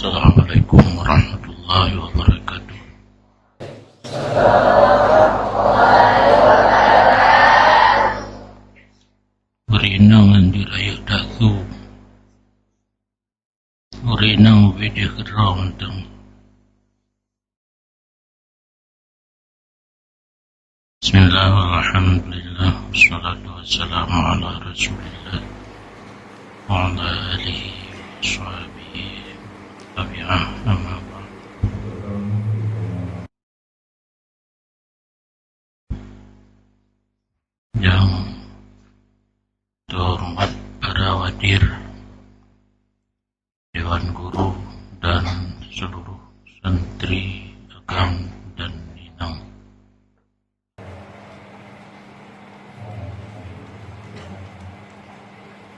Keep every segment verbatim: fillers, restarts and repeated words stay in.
Assalamualaikum warahmatullahi wabarakatuh. Beurinong ngon jih rayeuk tasu. Beurinong ubé jih keudroe mantong. Bismillah, walhamdulillah, wassalatu wassalamu ala Rasulillah, wa ala alihi wa sahbihi wa tabi'ah, amma ba'd. Yang terhormat para wadir, Dewan Guru, dan seluruh santri agam dan inong.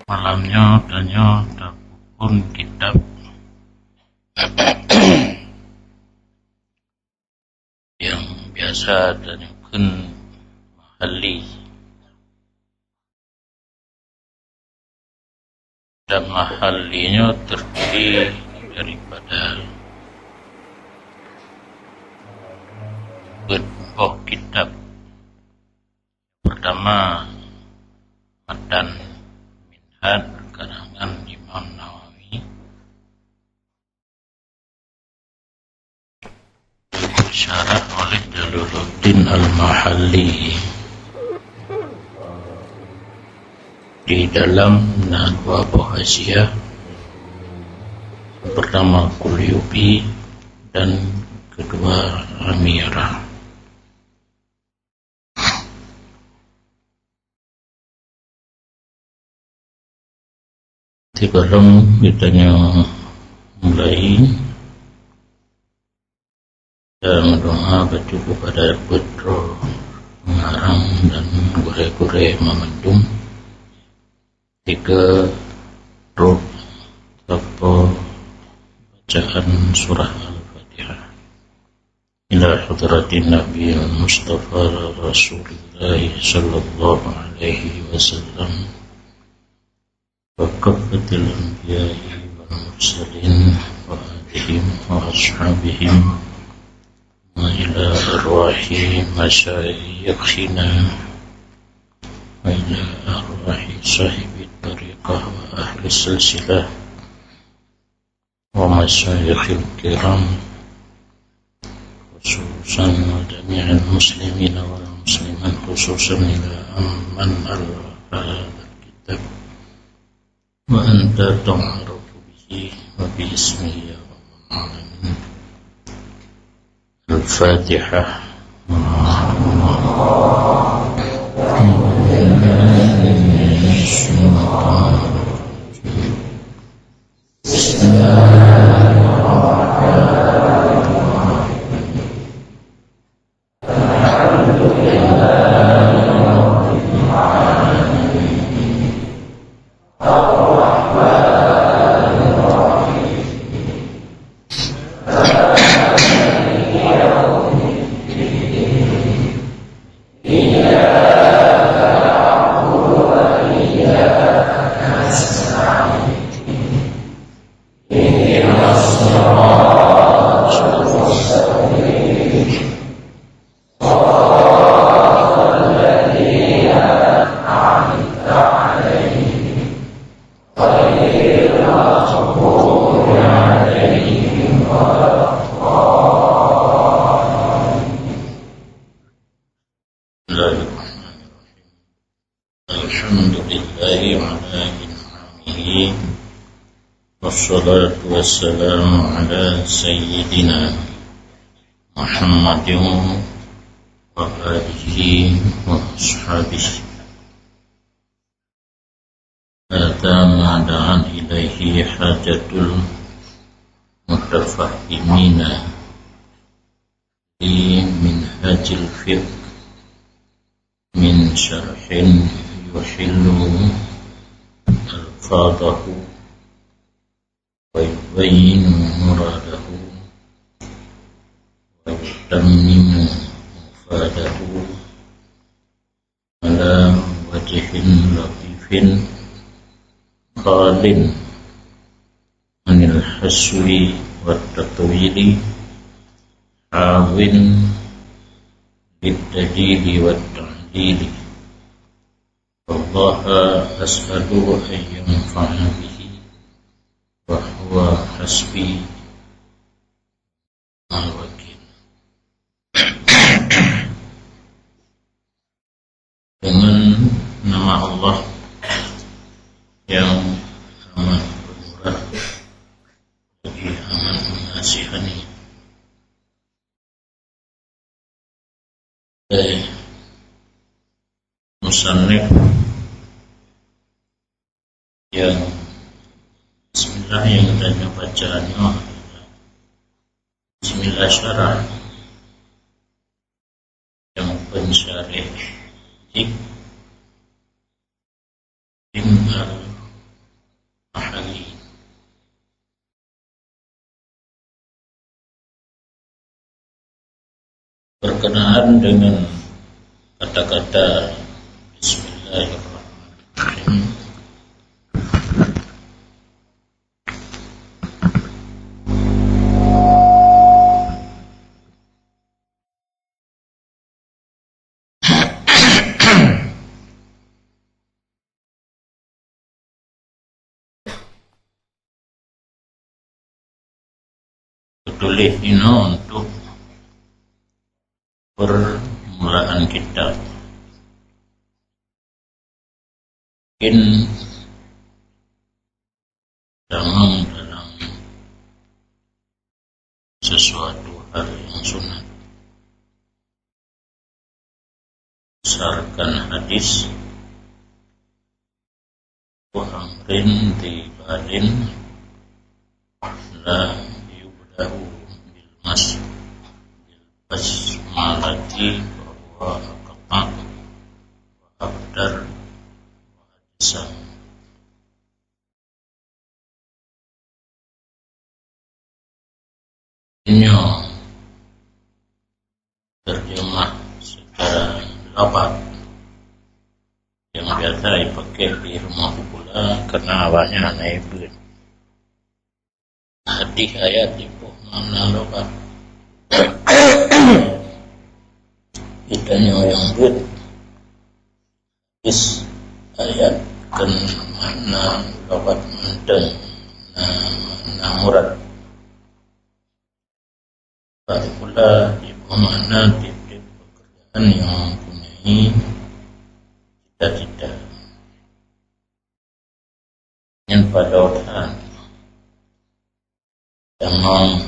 Malam nyoe tanyoe tapeuphon kitab nyang biasa tanyoe kheun Mahalli. Dan Mahalli nyoe terdiri daripada peuet boh kitab. Pertama, Matan Minhaj karangan Imam Nawawi, syarah oleh Jalaluddin Al-Mahalli. Di dalam na dua boh hasyiah, yang pertama Quluyubi dan kedua Amirah. Sigohlom geutanyoe mulai, dan meudoa bacut keupada peuet droe pengarang dan gurée-gurée mamandum. Tiga rot tanpa bacaan surah Al-Fatihah. Ila hadratin Nabi Mustafa Rasulillah sallallahu alaihi wasallam, wa kaffatil anbiya'i wal mursalin, wa alihim wa ashabihim, wa ila arwahi masyayikhina, wa ila arwahi sahibi tariqah wa ahli silsilah, wa masyayikhil kiram, khususan wa jami'il muslimin wal muslimat, khususan ila amman al kitab wa anta ta'arafu bihi wa bi ismihi ya rabbal alamin. Al-Fatihah. Alhamdulillahi ala in'amihi, wassalatu wassalamu ala sayyidina Muhammadin wa alihi wa ashabihi. Hadza ma da'at ilaihi hajatul mutafahhimina li minhajil fiqh min syarhin yuhillu alfadahu wa yubayyinu muradahu wa yutammimu mufadahu ala wajhin latifin khalin anil haswi والتطويل حاو للتجديد والتعديل. والله أسأل أن ينفع به وهو حسبي ونعم الوكيل. Dengan nama Allah yang amat pemurah lagi amat mengasihani. Eh, musannif yang bismillah yang kita baca nyoe adalah Bismillah Syarah yang pensyarah Ibn Al-Mahalli. Berkenaan dengan kata-kata Bismillahirrahmanirrahim, Tulis inoe untuk permulaan kitab. Mungkin tamong dalam sesuatu hal yang sunat. Berdasarkan hadis, "Wa amrin di balin la yubda'u bil mas-, bil basmalati fa huwa aqta' wa abtar wa adsa." Nyoe terjemah secara lafaz yang biasa dipakai di rumoh bukula karena awaknyan hana beuet. Hadis ayat dipoh makna lafaz. Geutanyoe nyang beuet hadis ayat kon makna lafaz mantong, na makna murad. Bak sikula jipoh makna tieb-tieb pekerjaan nyang mempunyai cita-cita. Nyan padub that tamong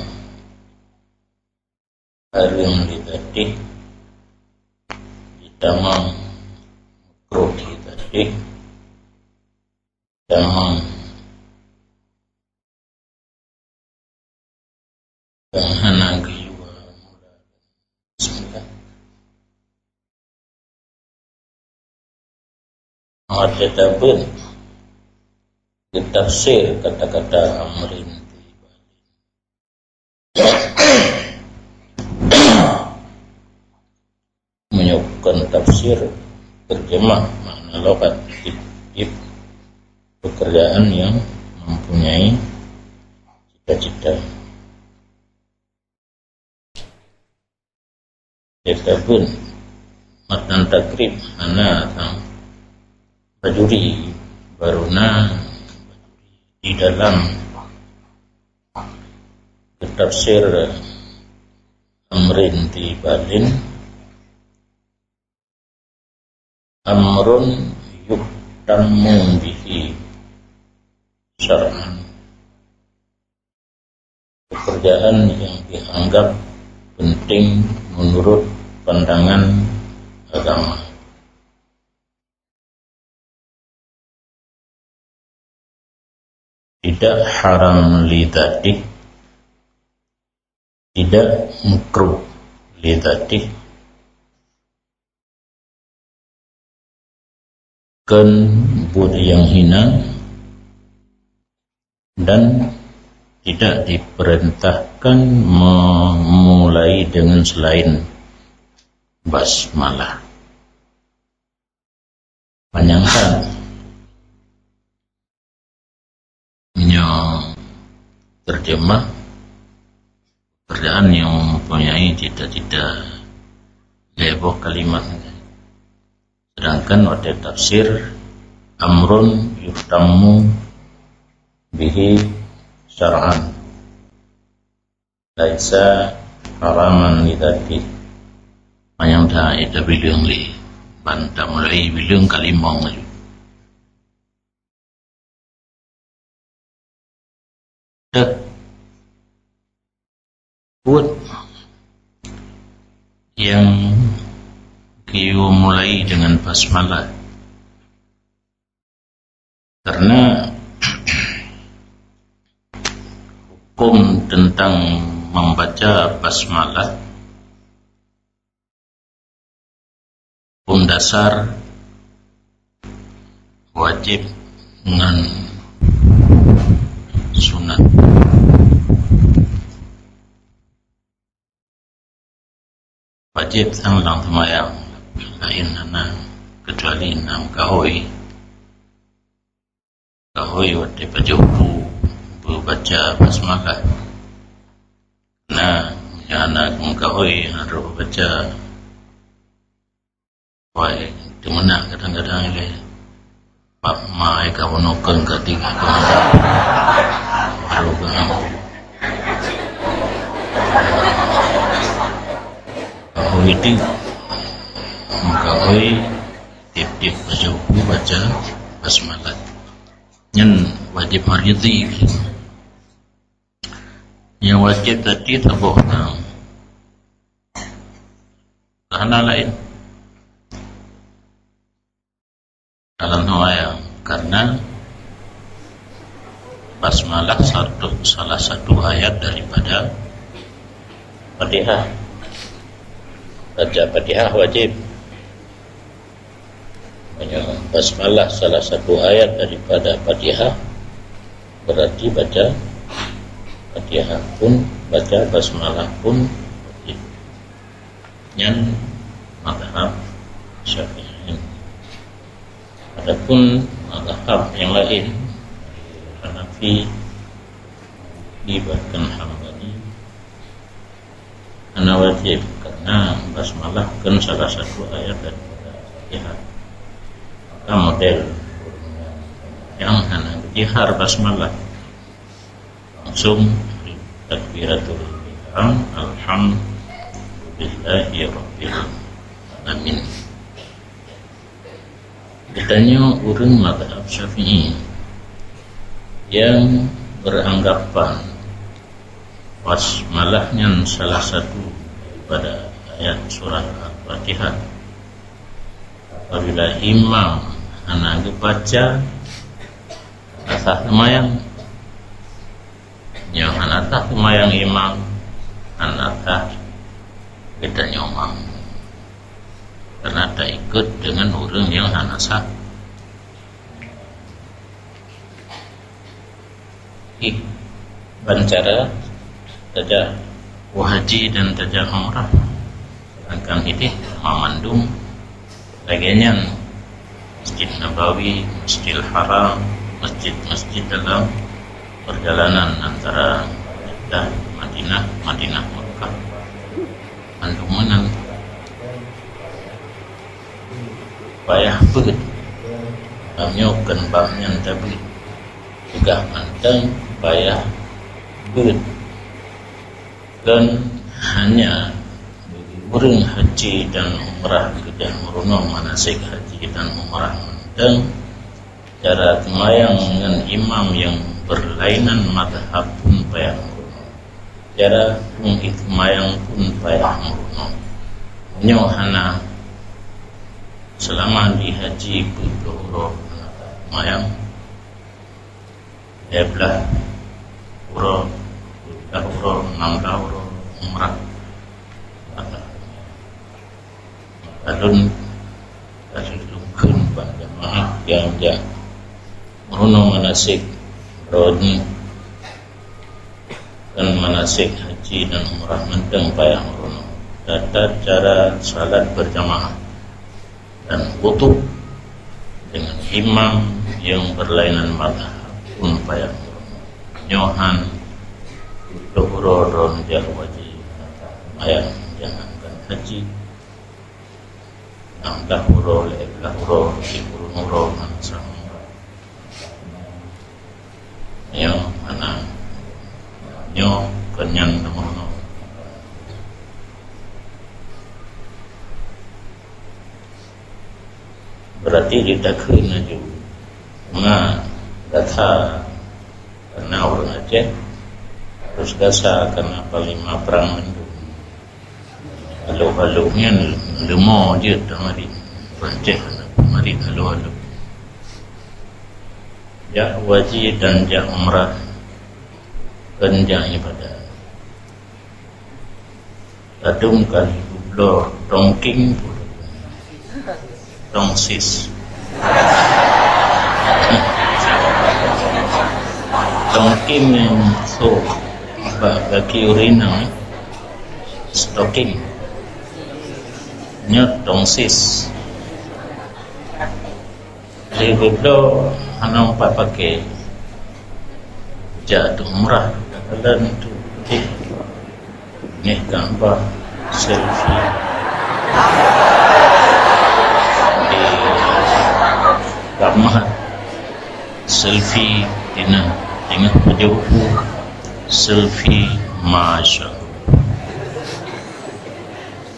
hareuem li gaséh, jitamong makruh li gaséh, jitamong nyang hana geuyue mula. Bismillah. Watée tabeuet geutafsir kata-kata amrin, meunyoe kon tafsir, terjemah makna lafaz tieb-tieb pekerjaan nyang mempunyai cita-cita. Watée tabeuet matan takrib hana sang bajuri, barô na di dalam geutafsir amrin di balin, amrun yuhtammu bihi syar'an, pekerjaan yang dianggap penting menurut pandangan agama. Tidak haram li dzatih, tidak makruh li dzatih, kon buet nyang hina, dan tidak diperintahkan memulai dengan selain basmalah. Panyang that nyoe terjemah Kan yang mempunyai cita-cita lhèe boh kalimat. Sedangkan watèe tafsir, amrun yuhtammu bihi syar'an, laisa haraman li dzatih. Manyang that ita bileueng lé, ban tamulai bileueng ka limong laju. Tek. Buet nyang geuyue mulai dengan basmalah. Karena hukum tentang membaca basmalah, hukum dasar, wajib ngon sunat. Wajib sang lam seumayang, laén hana, kecuali na meukahui. Kahui watèe pajoh bu beubaca basmalah. Na, nyang hana meukahui harôh baca. Wai, teumeunak kadang-kadang ilèe. Bak ma ai ka bunoe kön ka tiga kön. Harôh kön. Kahui ti, meukahui tiep-tiep pajoh bu baca basmalah. Nyan wajib fardhi. Nyang wajib tadi saboh na. Hana laén. Dalam riwayat, karena basmalah satu, salah satu ayat daripada Fatihah. Baca Fatihah wajib. Meunyoe basmalah salah satu ayat daripada Fatihah, berarti baca Fatihah pun, baca basmalah pun wajib. Nyan mazhab Syafi'i. Adapun mazhab nyang laén, Hanafi, Maliki, bahkan Hambali, hana wajib, karena basmalah kan salah satu ayat daripada Fatihah. Maka model nyang hana geujihar basmalah, langsung takbiratul ihram, alhamdulillahi rabbil alamin. Geutanyoe ureuëng mazhab Syafi'i nyang beranggapan basmalah nyan salah satu daripada ayat surat Al-Fatihah. Apabila imam hana geubaca, hana sah seumayang. Nyoe hana sah seumayang imam, hana sah geutanyoe makmum. Karena taikut dengan ureuëng nyang hana sah. Ih, ban cara tajak u haji dan tajak umrah. Sedangkan idéh mandum lagée nyan, Masjid Nabawi, Masjidil Haram, masjid-masjid dalam perjalanan antara Jeddah, Madinah, Madinah, Makkah. Mandum meunan. Payah beuet. Lam nyoe kön bak nyan tabeuet. Peugah mantong payah beuet. Kön hanya bagi ureuëng haji dan umrah keujak meurunoe manasik haji dan umrah mantong, cara seumayang ngon imam nyang beurlainan mazhab pun payah meurunoe. Cara peungéh seumayang pun payah meurunoe. Nyoe hana seulama di haji peuet ploh uroe hana seumayang. Lhèe blaih uroe, peuet blaih uroe, nam blaih uroe umrah. Maka lôn ka lôn kheun bak jamaah nyang jak meurunoe manasik droeneuh, kön manasik haji dan umrah mantong payah meurunoe. Tata cara salat berjamaah dan wudhu dengan imam nyang beurlainan mazhab pun payah meurunoe. Nyoe han peuet ploh uroe droeneuh jak u haji, Ayah, jangankan haji, enam belas uroe, lhèe belas uroe, sikureueng uroe, ngon sang umrah. Nyoe hana, nyoe kon nyang nomor nol. Berarti ditakheun laju. Nah, gata karena ureueng Aceh, terus gasa karena panglima perang mandum. Halo-halo nyan leumo jeuet tamarit. Ureueng Aceh tamarit halo-halo. Jak haji dan jak umrah, kon jak ibadat. Ladôm kali gubloe tongking, tongsis. Tongking nyang sôk bak gaki ureueng inong, stocking. Nyoe tongsis. Lheuh geubloe hana pat paké. Jak teuh umrah, kalon teuh putih. Ngieng gambar selfie di kamar. Selfie di na, teungoh pajoh buku. Selfie, masya Allah.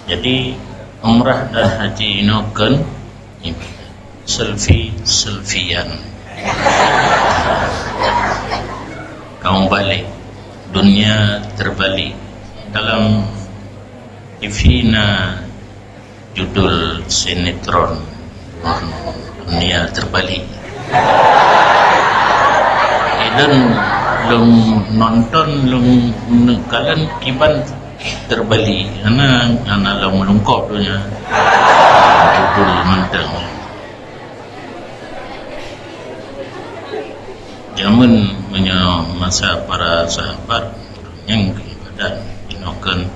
Jadi, umrah dan haji inoe kon ibadat. Selfie, selfian. Kamu balik, dunia terbalik. Dalam T V na judul sinetron Dunia Terbalik. Ulôn lôn nonton, lôn kalon kiban terbalik. Hana, hana lom lungkop donya. Judul mantong. Jameun meunyoe masa para sahabat, nyang keu ibadat, inoe kon,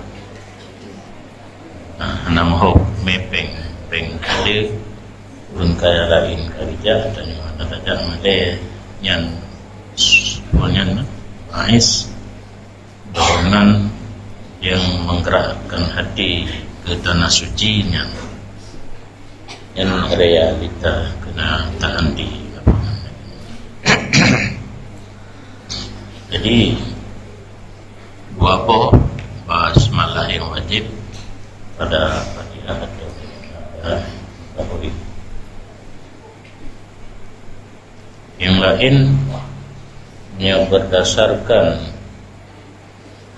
ah, hana meuhôk mé péng, péng kade, ureueng kaya laén ka geujak, tanyoe hana tajak malée nyan, nyan, Maiz. Dorongan yang menggerakkan hati ke tanah suci nyan, nyan realita kenyataan di lapangan. Jadi, dua boh basmalah yang wajib pada Fatihah atau pada tauhid. Yang lain, yang berdasarkan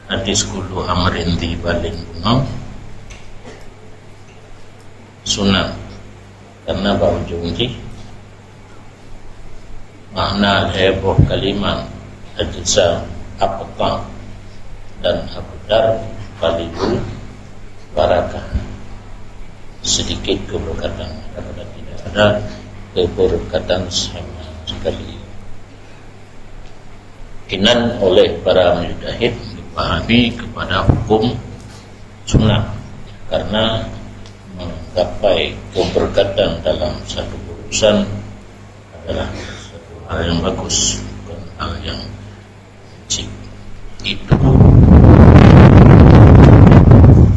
hadis kullu amrin dzi balin bunoe, sunat, karena bak ujong jih makna lhèe boh kalimat, ajza, abqa, dan abdar, qalilul barakah, sedikit keberkatan, daripada tidak ada keberkatan sama sekali. Inan oleh para mujtahid dipahami kepada hukum sunat, karena menggapai keberkatan dalam satu urusan adalah satu hal yang bagus, bukan hal yang wajib. Itu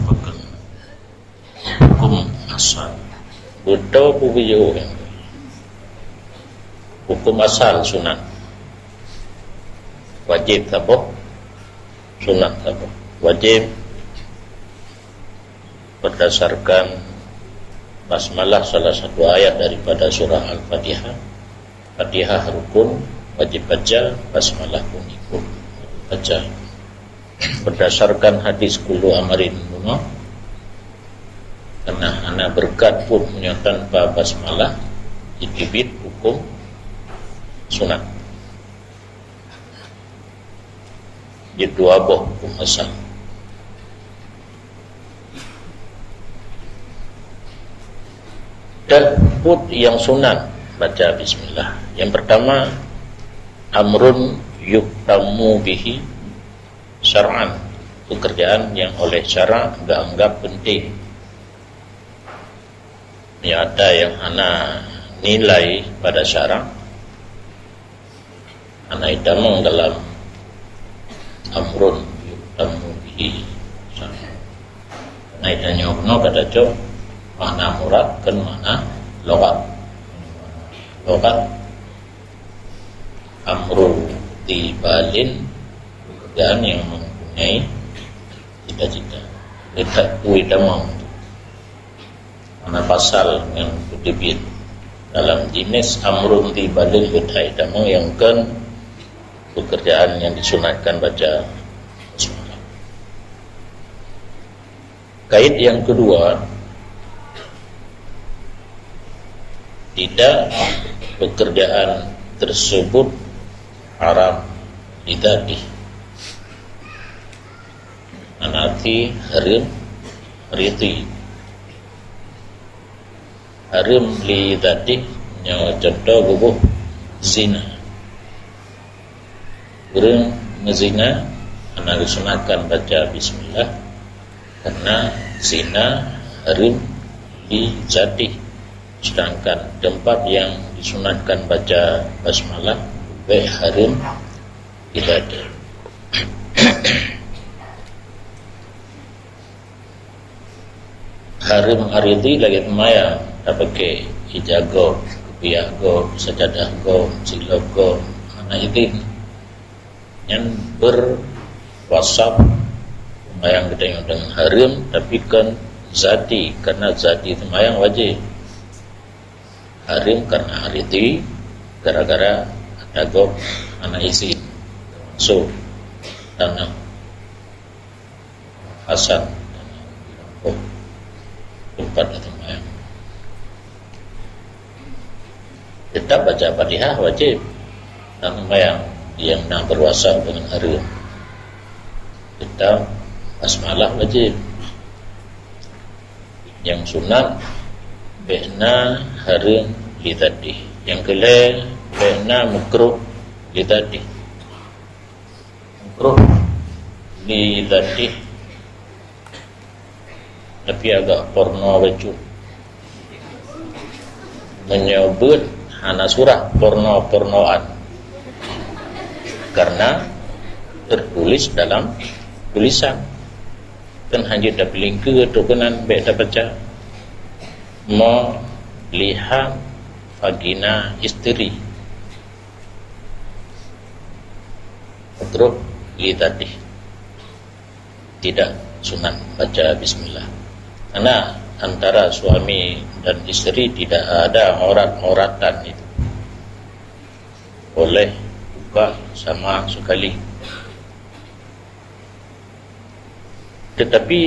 bukan hukum asal. Beutôi peubiyeu. Hukum asal sunat. Wajib saboh, sunat saboh. Wajib berdasarkan basmalah, salah satu ayat daripada surah Al-Fatihah. Fatihah rukun, wajib baca, basmalah pun ikut baca. Berdasarkan hadis kullu amrin bunoe, karena hana beureukat pun meunyoe tanpa basmalah, jiteubiet hukum sunat. Jeuet dua boh hukum asal. Dan buet nyang sunat baca bismillah. Yang pertama, amrun yuhtammu bihi syar'an, pekerjaan yang oleh syarak geuanggap penting. Nyata yang hana nilai pada syarak, hana itamong dalam amrun yuhtammu bihi syar'an. Nyoe ka tacok makna murad, kon makna lughat. Lughat, amrun thibalin, pekerjaan yang mempunyai cita-cita. Letak kui tamong tu. Mana pasal nyang beuteubiet dalam jenis amrun thibalin, letak tamong nyang kon pekerjaan yang disunatkan baca basmalah. Kait yang kedua, tidak pekerjaan tersebut haram lidzatih. Manati hareuem riti. Hareuem lidzatih, nyoe contoh geuboh zina. Ureuëng meuzina hana geusunatkan baca bismillah, karena zina hareuem lidzatih. Sedangkan tempat yang disunatkan baca basmalah, bèk hareuem lidzatih. Hareuem aridi lagèe seumayang, tapakè ija gob, kupiah gob, sajadah gob, silop gob, hana idhin. Nyan berwasab seumayang geutanyoe deungon hareuem, tapi kon zati, karena zati seumayang wajéb. Hareuem karena aridi, gara-gara ata gob hana idhin, termasuk tanah Hasan, oh, tempat seumayang. Tetap baca Fatihah wajéb. Dan seumayang nyang na berwasab deungon hareuem, tetap basmalah wajéb. Nyang sunat, bèk na hareuem lidzatih. Nyang keu lhèe, bèk na makruh lidzatih. Makruh lidzatih, tapi agak porno bacut. Meunyoe beuet hana surah porno-pornoan, karena tertulis dalam tulisan. Kan hana tapeulinkeue tu keunan bèk tabaca. Melihat vagina isteri. Makruh lidzatih. Tidak sunat baca bismillah. Karena antara suami dan isteri tidak ada aurat-auratan itu. Boleh buka sama sekali. Tetapi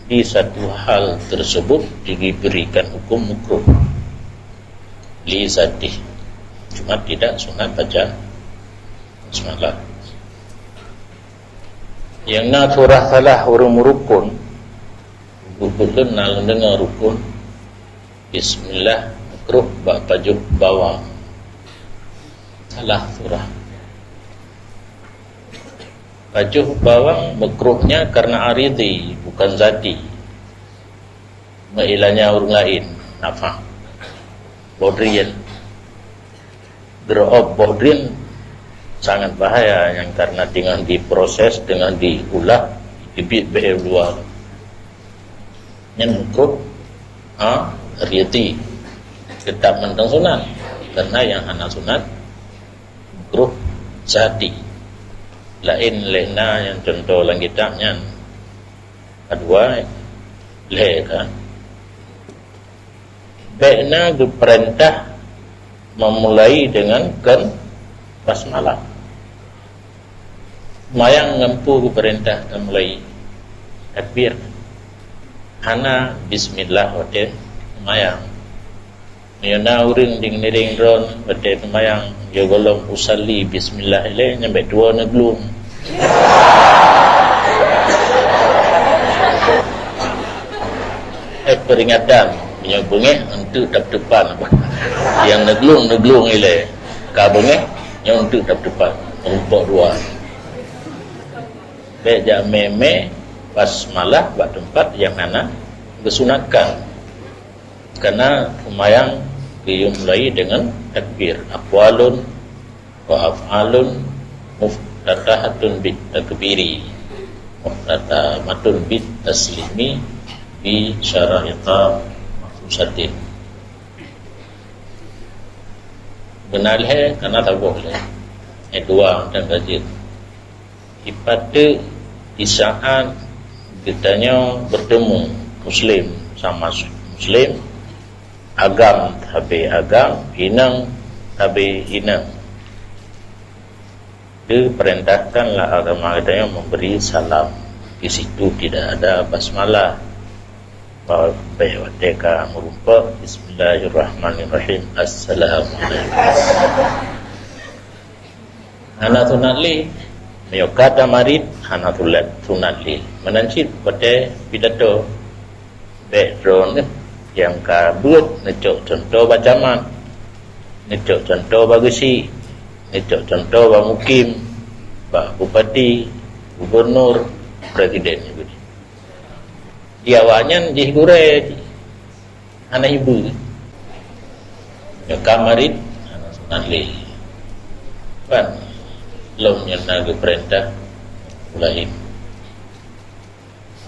di satu hal tersebut diberikan hukum makruh. Lidzatih. Cuma tidak sunat baca basmalah. Nyang na surah salah ureuëng meurukon, beutôi na lôn deungoe rukon, bismillah makruh bak pajoh bawang. Salah surah. Pajoh bawang makruhnya karena aridi, bukan zati. Meuilanya ureuëng laén, nafah. Boh drien. Drop boh drien sangat bahaya, nyang karena teungoh diproses, teungoh diulah, dibiet bèe luwa. Nyan makruh, ha, aridi. Tetap mantong sunat. Karena nyang hana sunat, makruh zati. Laén lé na nyang contoh lam kitab nyan. Kadua, lhèe kan. Bèk na geupeurintah memulai dengan kon basmalah. Seumayang ngon peue geupeurintah tamulai? Takbir. Hana bismillah watèe seumayang. Meunyoe na ureuëng di ngiring droen watèe seumayang, ya gohlom usalli bismillah ilèe, nyan bèk tuwoe neuglueng. Eh, peringatan, meunyoe beungèh eunteuk dap teupan. Nyang neuglueng, neuglueng ilèe. Ka beungèh, nyoe eunteuk dap teupan. Meureumpok dua. Bèk jak mè-mè basmalah bak teumpat nyang hana geusunatkan. Karena seumayang geuyue mulai deungon takbir, aqwalun wa af'alun muftatahatun bit takbiri, muftatamatun bit taslimi, Bi syaraita makhsusatin. Beuna lhèe kana saboh lé. Eh, dua mantong ka jeuet. Ipateuet di saat geutanyoe bertemu muslim sama muslim, agam sabe agam, inong sabe inong. Diperintahkanlah agama geutanyoe memberi salam. Di situ tidak ada basmalah. Bah, bèk watèe ka meurumpok, "Bismillahirrahmanirrahim. Assalamualaikum." Hana sunat lé. Meunyoe ka tamarit, hana sunat, sunat lé. Meunan cit watèe pidato. Bèk droeneuh nyang ka beuet neucok cuntoh bak camat, neucok cuntoh bak geuchik, neucok cuntoh bak mukim, bak bupati, gubernur, presiden. Di awaknyan jih gurèe, hana ibu. Nyang ka marit, hana sunat lé. Kan? Lom nyan na geupeurintah laén.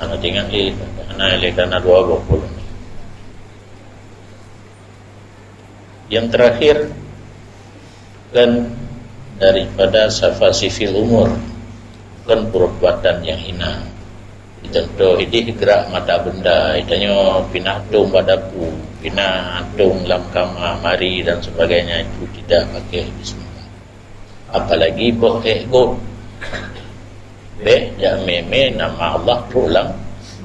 Hana tinggai lé, hana lé kana dua boh puluh. Yang terakhir, kan daripada safa sifil umur, kan perbuatan yang hina. Contoh idéh gerak mata benda, itanyoe pinah tông bak dapu, pinah tông lam kama, mari dan sebagainya, itu tidak pakai bismillah. Apalagi boh ék gôt. Bèk jak mè-mè nama Allah trok lam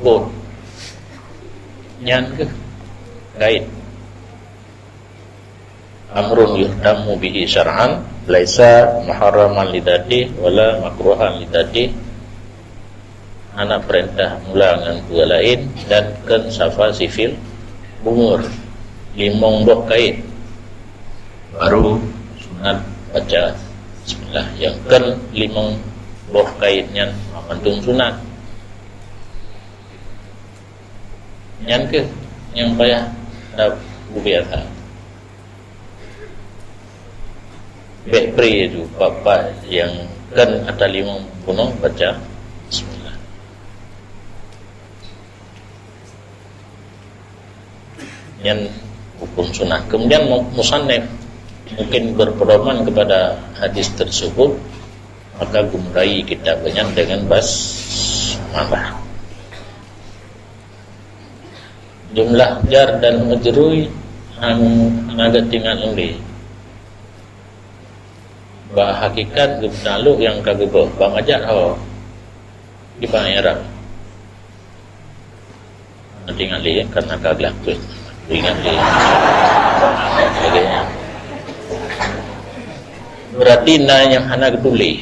gôt. Nyan keuh kait. Amrun yuhtammu bihi syar'an, laisa muharraman lidzatih wala makruhan lidzatih. Hana peurintah mula ngon peue laén dan kon safa sifil umur, limong boh kait. Baru sunat baca bismillah. Nyang kon limong boh kait nyan mandum sunat. Nyan keuh nyang payah tapeubeuet that. Bèk pri tu, pat-pat nyang kon ata limong bunoe baca bismillah. Nyan hukum sunat. Kemudian mu-, musannif mungkin berpedoman kepada hadis tersebut, maka geumulai kitab nyan dengan basmalah. Jumlah jar dan majrur han-, hana geutingat lé. Bak hakikat geupeunaklok nyang ka geuboh, bang ajak ho. Di bang Arab. Hana tinggai lé, karena ka geulah peuet. Ingat lé. Sebagainya. Berarti na nyang hana geutuléh.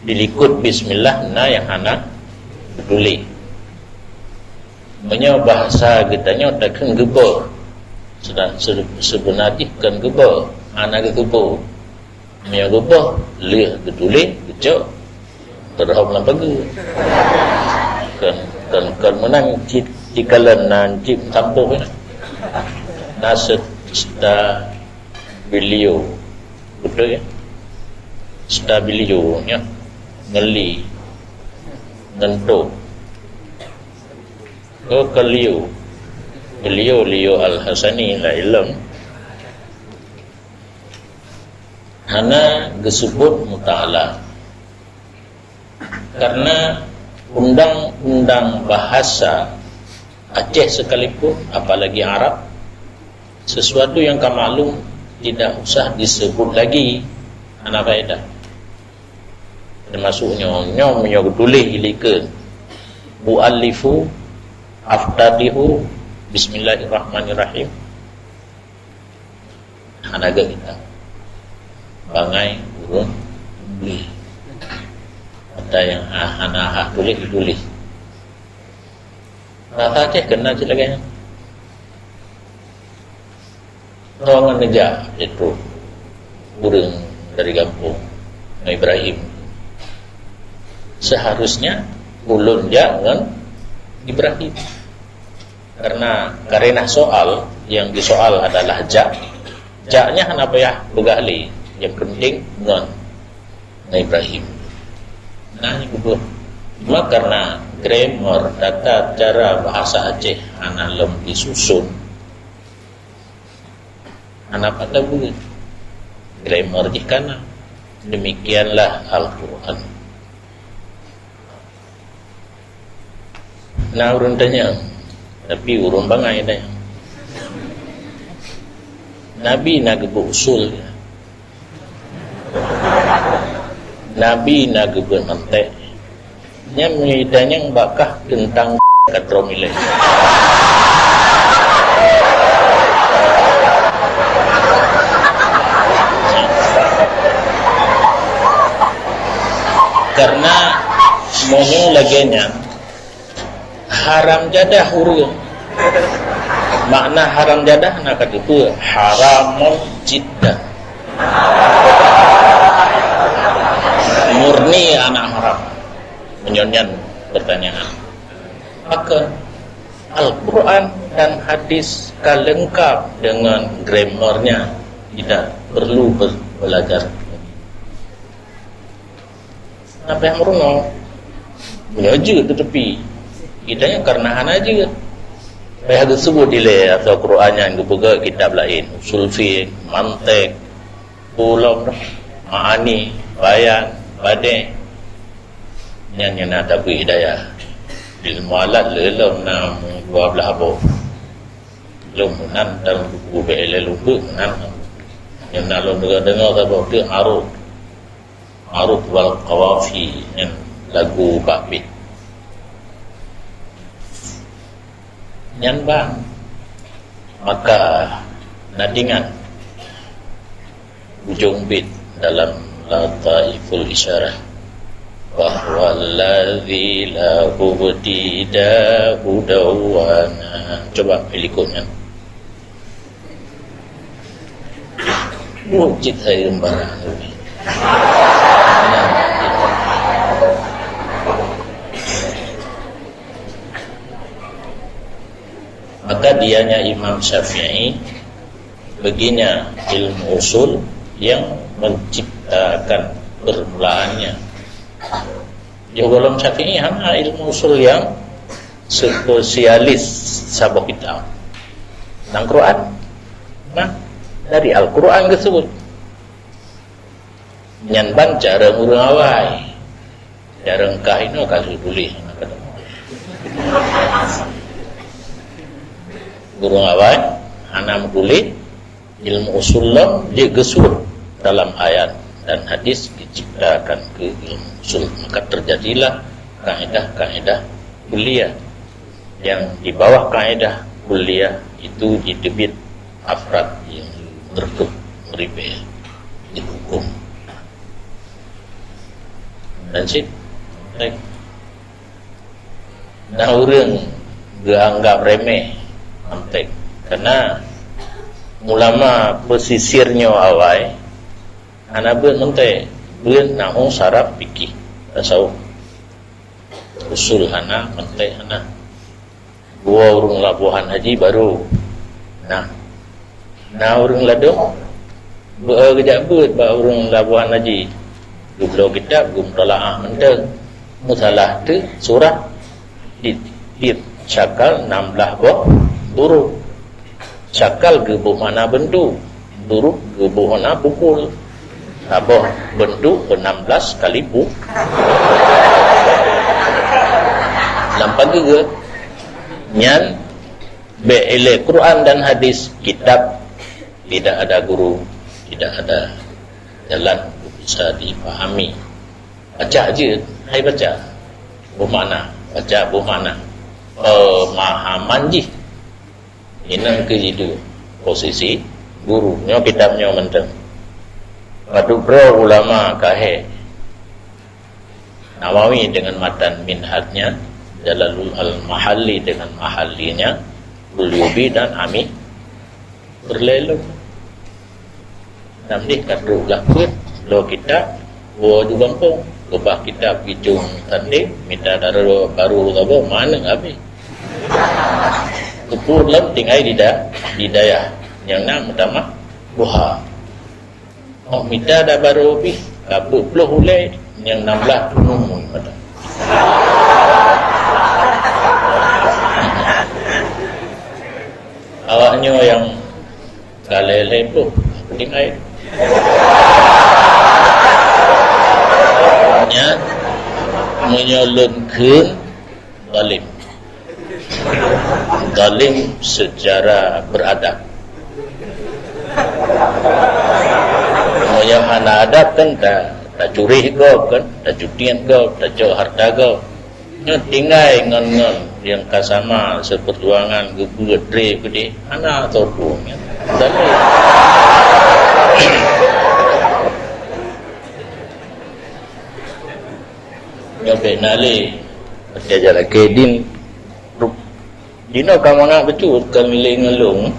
Di likot bismillah na nyang hana geutuléh. Meunyoe bahasa geutanyoe takheun geuboh, sedang se-, sebeuna jih kon geuboh, hana geutuboh. Meunyoe geuboh, lheueh geutuléh, geucok, geurhom lam pageue. Kon, kon, kon meunan cit, cikalon nan cit meusampôh nyan. Na se-, seta- Bilio. Beutôi, ya? Stabilio, ya. Ngeli. Ngentok. Oh, kelio. Kelio, Lio Al-Hasani lah ilom. Hana geusebut muta'ala. Karena undang-undang bahasa Aceh sekalipun, apalagi Arab, sesuatu yang ka maklum tidak usah disebut lagi, hana faedah. Termasuk nyoe, nyoe meunyoe geutuléh ilikeue, "U'allifu, aftatihu, bismillahirrahmanirrahim." Hana gét kita. Bangai ureuëng tuléh. Ada nyang ha-, hana hak tuléh, dituléh. Rasa Aceh kena cit lagée nyan. Roh ngon neujak itu ureuëng dari gampông, Nabi Ibrahim. Seharusnya ulôn jak ngon Ibrahim. Karena karenah soal, yang disoal adalah jak. Jaknya hana payah peugah lé, yang penting ngon, ngon Ibrahim. Nah, nyang keubeuh. Cuma karena Grammar, tata cara bahasa Aceh hana lom jisusun, hana pat tabeuet. Grammar jih ka na. Demikianlah Al-Quran. Na ureuëng tanyong, tapi ureuëng bangai tanyong. Nabi na geubeuet usul. Nabi na geubeuet mantek. Nyan meunyoe tanyong bak kah teuntang ka troh milék. Karena meunyoe lagée nyan, haram jadah ureuëng. Makna haram jadah na ka teupeue, haramun jiddan. Murni anak haram. Meunyoe nyan pertanyaan. Maka Al-Quran dan hadis ka lengkap dengan grammarnya. Kita perlu ber-, belajar. Sampai meurunoe. Nyoe jeuet teutepi. Kita nyan karena hana jeuet. Payah geusebut ilée atau Quran nyan geupeugah kitab laén, usul fiqh, mantek, ulum, ma'ani, bayan, badeh. Nyan nyang na tabri hidayah. Di mualat le lom na dua belas boh. Lom nan dan buku B L L untuk nan. Nyang na lom dengar-dengar saboh tu arut. Arut wal qawafi nyan lagu bak bit. Nyan ban. Maka nadingan ujong bit dalam Lataiful Isyarah, bahwa allazi lahu ibtida'u dawana. Coba ilikot nyan. Buet cit hai barang. Maka dianya Imam Syafi'i, baginya ilmu usul yang menciptakan permulaannya. Di golom Syafi'i hana ilmu usul yang spesialis saboh kitab. Nang Quran, nah, dari Al-Quran tersebut. Nyan ban cara ureuëng awai. Cara kah inoe ka tuléh. Ureuëng awai hana meutuléh ilmu usul lom, dia geusut dalam ayat dan hadis diciptakan ke ilmu usul. Maka terjadilah kaedah-kaedah kuliah. Yang di bawah kaedah kuliah itu diteubiet afrad yang berikut meribée dihukum. Dan cit, baik. Nah, ureuëng geuanggap remeh mantek. Karena ulama pesisir nyoe awai hana beuet mantek, beuet nahwu, saraf, fikih, tasawuf. Usul hana, mantek hana. Dua ureuëng Labuhan Haji baru. Nah, na ureuëng ladôm beu-, geujak beuet bak ureuëng Labuhan Haji. Geubloe kitab, geumutalaah mantong. Musalah teuk surah di, di syakal enam belas boh huruf. Syakal geuboh makna beuntuk, huruf geuboh makna pukul. Saboh beuntuk enam belas kali pu-, lam pageue. Nyan bék ilée Quran dan hadis, kitab, tidak ada guru, tidak ada jalan untuk bisa dipahami. Baca je, hai baca. Boh makna, baca boh makna. Pemahaman jih. Inong keu jitu posisi guru. Nyoe kitab nyoe mantong. Padub droe ulama kahé. Nawawi dengan matan Minhajnya, Jalalul Al-Mahalli dengan Mahallinya, Qurtubi dan Amir Peureulée lôn. Nam deh ka trok lam peuet, bloe kitab, woe ju gampông. Keubah kitab gicong tandéng, mita dara barô saboh, maneng habéh. Teupot lom tinggai di da-, di dayah nyang na meutamah buha. Oh, mita dara barô pih, ka peuet ploh ulée nyang nam blaih peunuh mata. Itu tinggai. Nya, meunyoe lôn kheun, zalim. Zalim secara beradab. Meunyoe hana adab kan ta-, tacurih gob kan, tacutiet gob, tacok harta gob. Nyoe tinggai ngon, ngon nyang ka sama seuperjuangan geupeutré keudeh, hana teupeue nyan. Tapi nyoe bèk na lé, jalan keu din, rup-, jinoe ka mangat beutôi ka milék ngon lôn.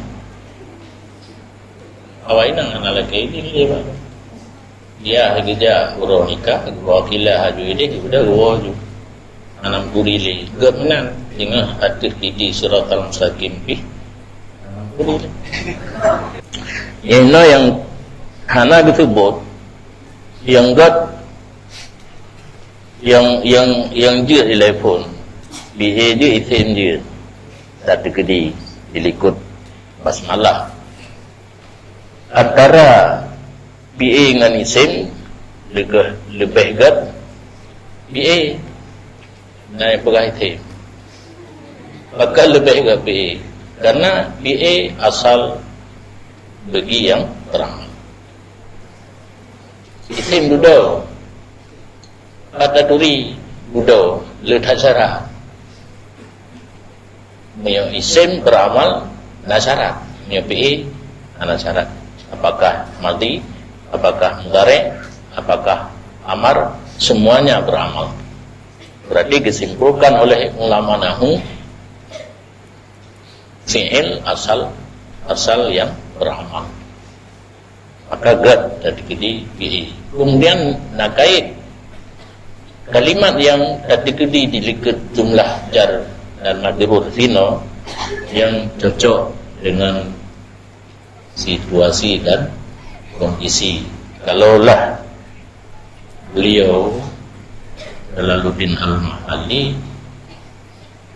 Awai nang hana lakée idin lé, Pak. Dia geujak uroe nikah, geubawa kilah aju ideh, geubeudôh geuwoe ju. Hana meuturi lé. Geuh meunan, teungoh ateueh didi siratal mustaqim pih. Hana meuturi lé. Inoe nyang hana geuseubot, nyang gét, nyang, nyang, nyang jeuet ilée phon. Bie jeuet, isem jeuet. Tateukeudi dilikot basmalah. Antara bie ngon isem, leubeh, leubeh gét bie, na nyang peugah isem. Pakon leubeh gét bie? Karena bie asal bagi nyang terang. Isem dudoe, pat taturi dudoe, le that syarat. Meunyoe isem beramal, na syarat. Meunyoe fi'il, hana syarat. Apakah madhi, apakah mudhari, apakah amar, semuanya beramal. Berarti disimpulkan oleh ulama nahwu, fi'il asal, asal yang beramal. Maka gét tateukeudi bihi. Kemudian na kait kalimat nyang tateukeudi dilikot jumlah jar dan majrur sinoe nyang cocok dengan situasi dan kondisi. Kalaulah beliau Jalaluddin Al-Mahalli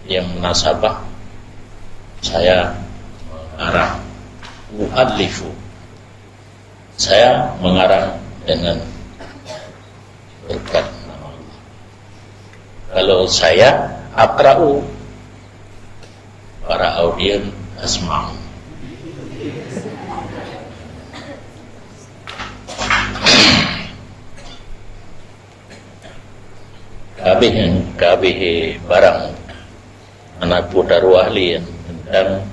yang munasabah, saya mengarang, u'allifu. Saya mengarang dengan berkat nama Allah. Kalau saya aqra'u, para audien asma'u. Kabeh, kabeh barang aneuk putra ahli tentang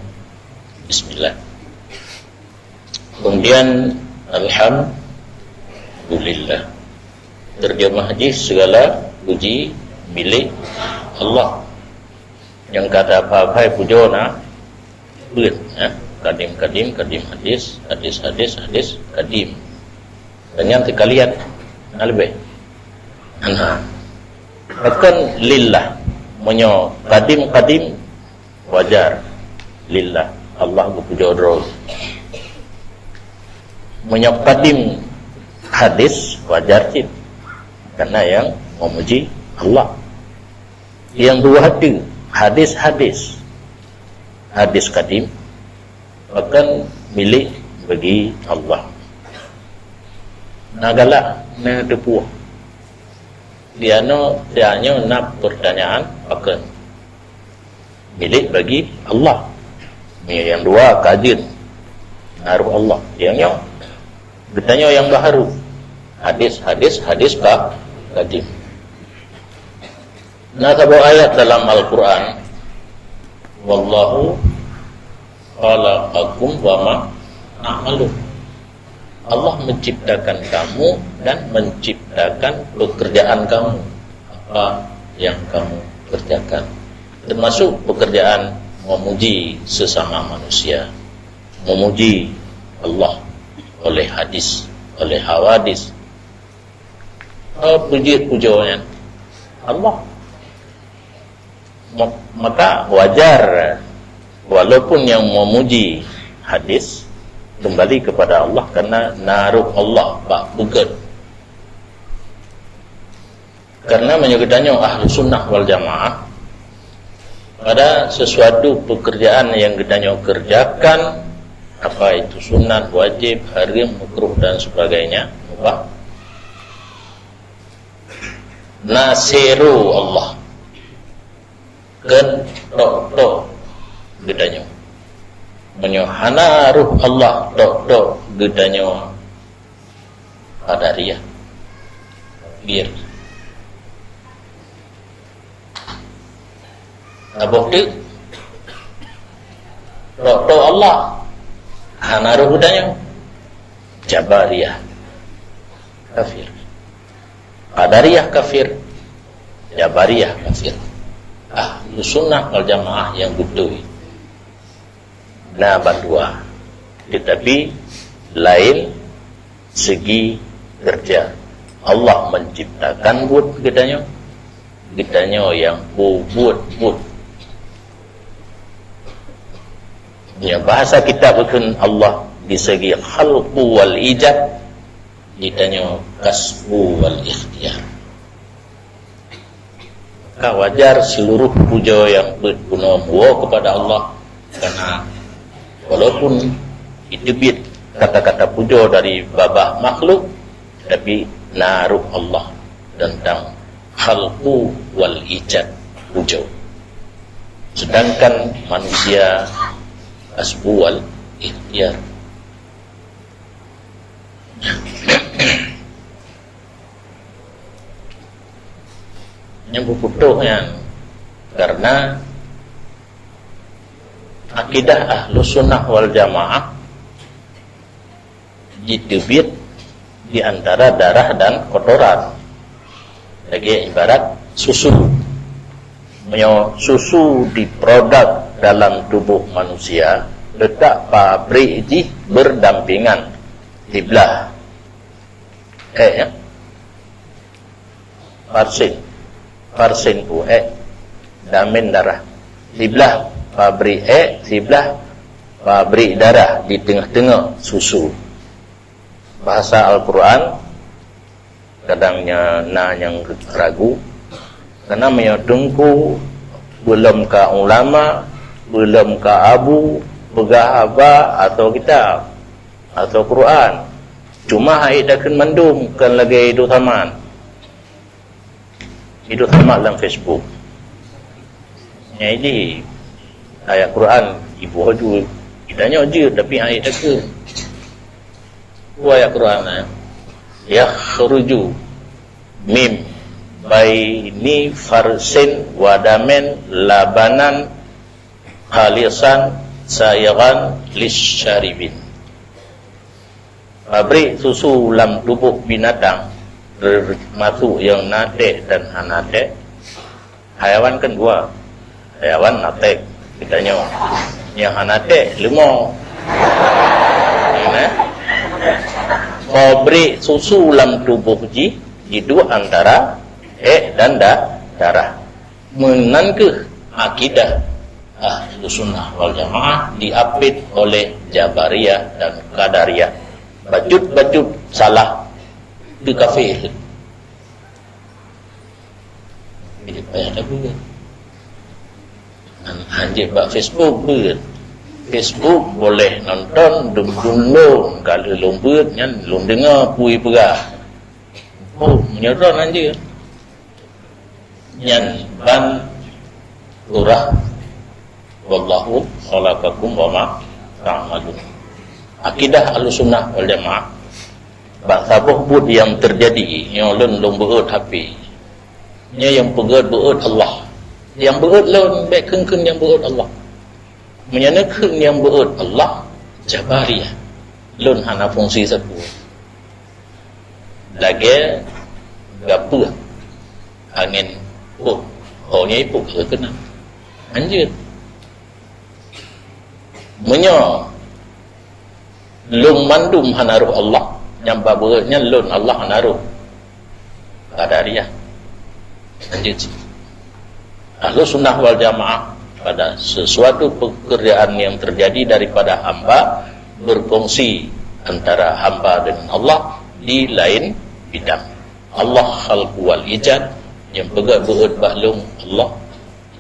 bismillah. Kemudian alhamdulillah. Terjemah jih segala puji milik Allah. Nyang ka taphai-phai pujoe na peuet, ya. Kadim, kadim, kadim hadis, hadis, hadis, hadis kadim. Dan nyang teukalian na leubeh. Nah, pakon lillah. Meunyoe kadim, kadim, wajar. Lillah, Allah geupujoe droe. Meunyoe kadim hadis, wajar cit. Karena nyang memuji Allah. Nyang dua tu, hadis-hadis. Hadis kadim, pakon milik bagi Allah. Na galak, na teupeue. Di ano, di ano na pertanyaan, pakon milik bagi Allah. Ni nyang dua ka jeuet, na roh Allah. Nyang nyoe, geutanyoe nyang baharu. Hadis, hadis, hadis ka, kadim. Na saboh ayat dalam Al-Quran, "Wallahu khalaqakum wa ma ta'malun." Allah menciptakan kamu dan menciptakan pekerjaan kamu, apa yang kamu kerjakan, termasuk pekerjaan memuji sesama manusia, memuji Allah oleh hadis, oleh hawadis. Oh, puji-pujian Allah. Ma-, maka wajar, walaupun nyang memuji hadis kembali kepada Allah, karena na roh Allah bak beugét. Karena meunyoe geutanyoe Ahlussunnah wal Jamaah, pada sesuatu pekerjaan yang geutanyoe kerjakan, Apa itu sunat, wajib, haram, makruh dan sebagainya, mubah. Na sidroe Allah. Kon tok-tok geutanyoe. Meunyoe hana roh Allah tok-tok geutanyoe, Qadariyah, kafir. Saboh teuk, tok-tok Allah hana roh geutanyoe, Jabariyah, kafir. Qadariyah kafir, Jabariyah kafir. Ahlussunnah wal Jamaah nyang beutôi na bandua, teutapi laén segi keureuja. Allah menciptakan buet geutanyoe, geutanyoe nyang peubuet buet. Nyang bahasa kitab geukheun Allah di segi khalqu wal ijad, geutanyoe kasbu wal ikhtiyar. Maka wajar seluruh puja nyang peuet bunoe meuwoe keupada Allah, karena walaupun jiteubiet kata-kata puja dari babah makhluk, tapi na roh Allah teuntang khalqu wal ijad, puja. Sedangkan manusia kasbu wal ikhtiyar. Nyang beuputôh nyan karena akidah Ahlussunnah wal Jamaah jiteubiet di antara darah dan kotoran. Lagèe ibarat susu. Meunyoe susu diproduk dalam tuboh manusia, letak pabrik jih berdampingan, siblah èk, ya. Parsin. Parsin peue èk, damen darah. Siblah pabrik èk, siblah pabrik darah di teungoh-teungoh susu. Bahasa Al-Quran, kadang nya na nyang ragu. Karena meunyoe teungku, beulom ka ulama, beulom ka abu, peugah haba atau kitab, atau Quran. Cuma hai takheun mandum, kon lagèe idôh tamat. Idôh tamat lam Facebook. Nyang idéh ayat Quran iboh ju. Geutanyoe jeuet, tapi hai takheun. Peue ayat Quran, eh? "Yakhruju mim baini farsin wa damin labanan khalisan saighan lisyaribin." Pabrik susu lam tuboh binatang, termasuk nyang na tèk dan hana tèk. Hayawan kan dua. Hayawan na tèk, geutanyoe. Nyang hana tèk, leumo. Nah, pabrik susu lam tuboh jih, jiduek antara èk dan da-, darah. Meunan kheueh akidah Ahlussunnah wal Jamaah diapit oleh Jabariyah dan Qadariyah. Bacut-bacut salah, keu kafé. Jadi payah tabeuet. Han-, hanjeuet bak Facebook beuet. Facebook boleh nonton dum-dum lôn, ka lheueh lôn beuet nyan lôn deungoe peue peugah. Oh, meunyoe droe hanjeuet. Nyan ban surah, "Wallahu khalaqakum wa ma ta'malun." Akidah Ahlussunnah wal Jamaah, bak saboh buet nyang teujadi, nyoe lôn, lôn beuet H P. Nyoe nyang peugèt beuet Allah. Nyang beuet lôn, bèk kheun-kheun nyang beuet Allah. Meunyoe neukheun nyang beuet Allah, Jabariyah. Lôn hana fungsi sapeue. Lagèe gapeuh angén pôh, ho nyan ipôh ka keunong. Hanjeuet. Meunyoe lôn mandum hana roh Allah, nyang bak beuet nyan lôn Allah hana roh. Qadariyah. Hanjeuet cit. Ahlussunnah wal Jamaah, pada sesuatu pekerjaan yang terjadi daripada hamba, berkongsi antara hamba dengan Allah di lain bidang. Allah khalqu wal ijad, nyang peugèt beuet bak lôn Allah,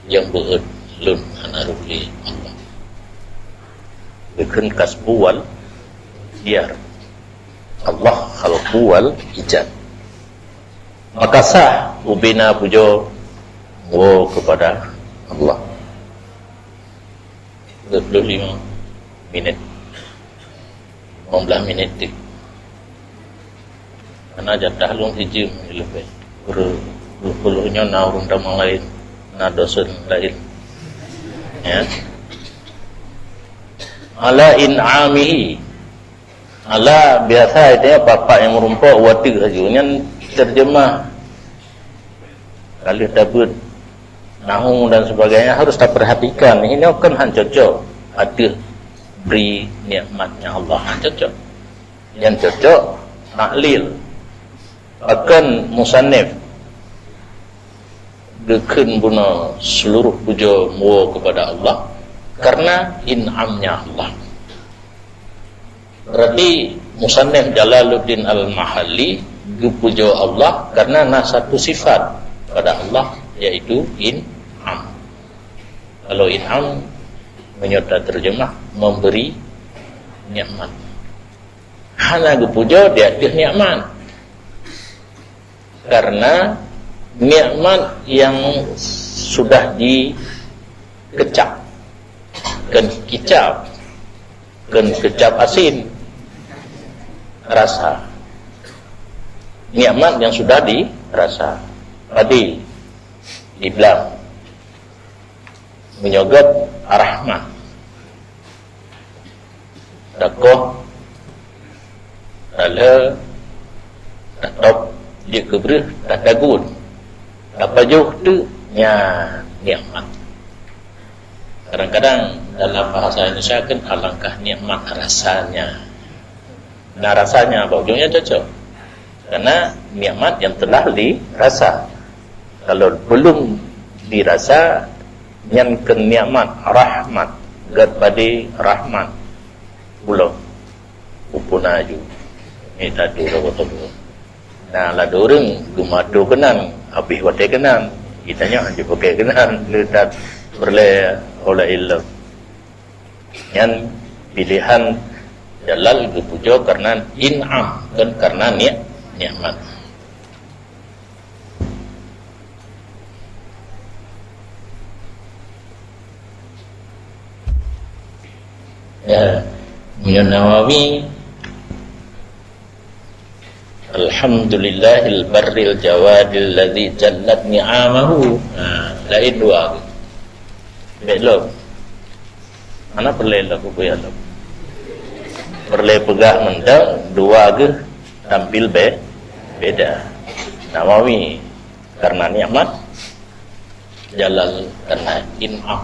nyang beuet lôn hana roh lé Allah. Geukheun kasbu wal ikhtiyar. Allah khalqu wal ijad. Maka sah ubena pujoe woe keupada Allah. Dua puluh lima minit. Lima belas minit tu. Karena jatah lôn sijeuem leubeh. Dua puluh nyoe na ureueng tamong laén, na dosen laén. Ya. Ala in'amihi. Ala biasa itu ya, bapak yang merumpok, wateuk saja. Nyan terjemah. Kalau tabeuet nahu dan sebagainya harus taperhatikan. Ini kan han cocok ateueh bri nikmatnya Allah. Han cocok. Yang cocok taklil. Bahkan musannif geukheun bunoe seluruh pujoe muwoe kepada Allah karena in'amnya Allah. Berarti musannif Jalaluddin Al-Mahalli geupujoe Allah karena na satu sifat pada Allah, yaitu in'am. Kalau in'am, meunyoe taterjemah, memberi nikmat. Hana geupujoe di ateueh nikmat. Karena nikmat yang sudah dikecap, kan kicap, kan kecap asin, rasa. Nikmat yang sudah dirasa. Padi, diblang. Meunyoe gét rahmat. Takoh, talheueh, tatôb, jeuet keu breueh, tatagun, tapajoh teuk, nyan nikmat. Kadang-kadang dalam bahasa Indonesia kan alangkah nikmat rasanya. Nah, rasanya bak ujungnya cocok. Karena nikmat yang telah dirasa. Kalau belum dirasa, nyan keu nikmat, rahmat. Gét badi rahmat. Ulôn. Upuna aju. Ni tadi lagèe tu. Nah, ladôm ureueng geumadu keunan, habéh watèe keunan. Geutanyoe hana jipakai keunan, le that peureulèe oleh ilmu. Nyan pilihan Jalal geupujoe karena in'am, bukan karena ni-, nikmat. Ya, Imam Nawawi, "Alhamdulillahil barril jawadil ladzi jallat ni'amahu." Nah, lain dua. Bèk lom. Hana peureulèe lom, peue lom. Peureulèe peugah mantong dua geuh tampil be-, beda. Nawawi karena nikmat, Jalal karena in'am.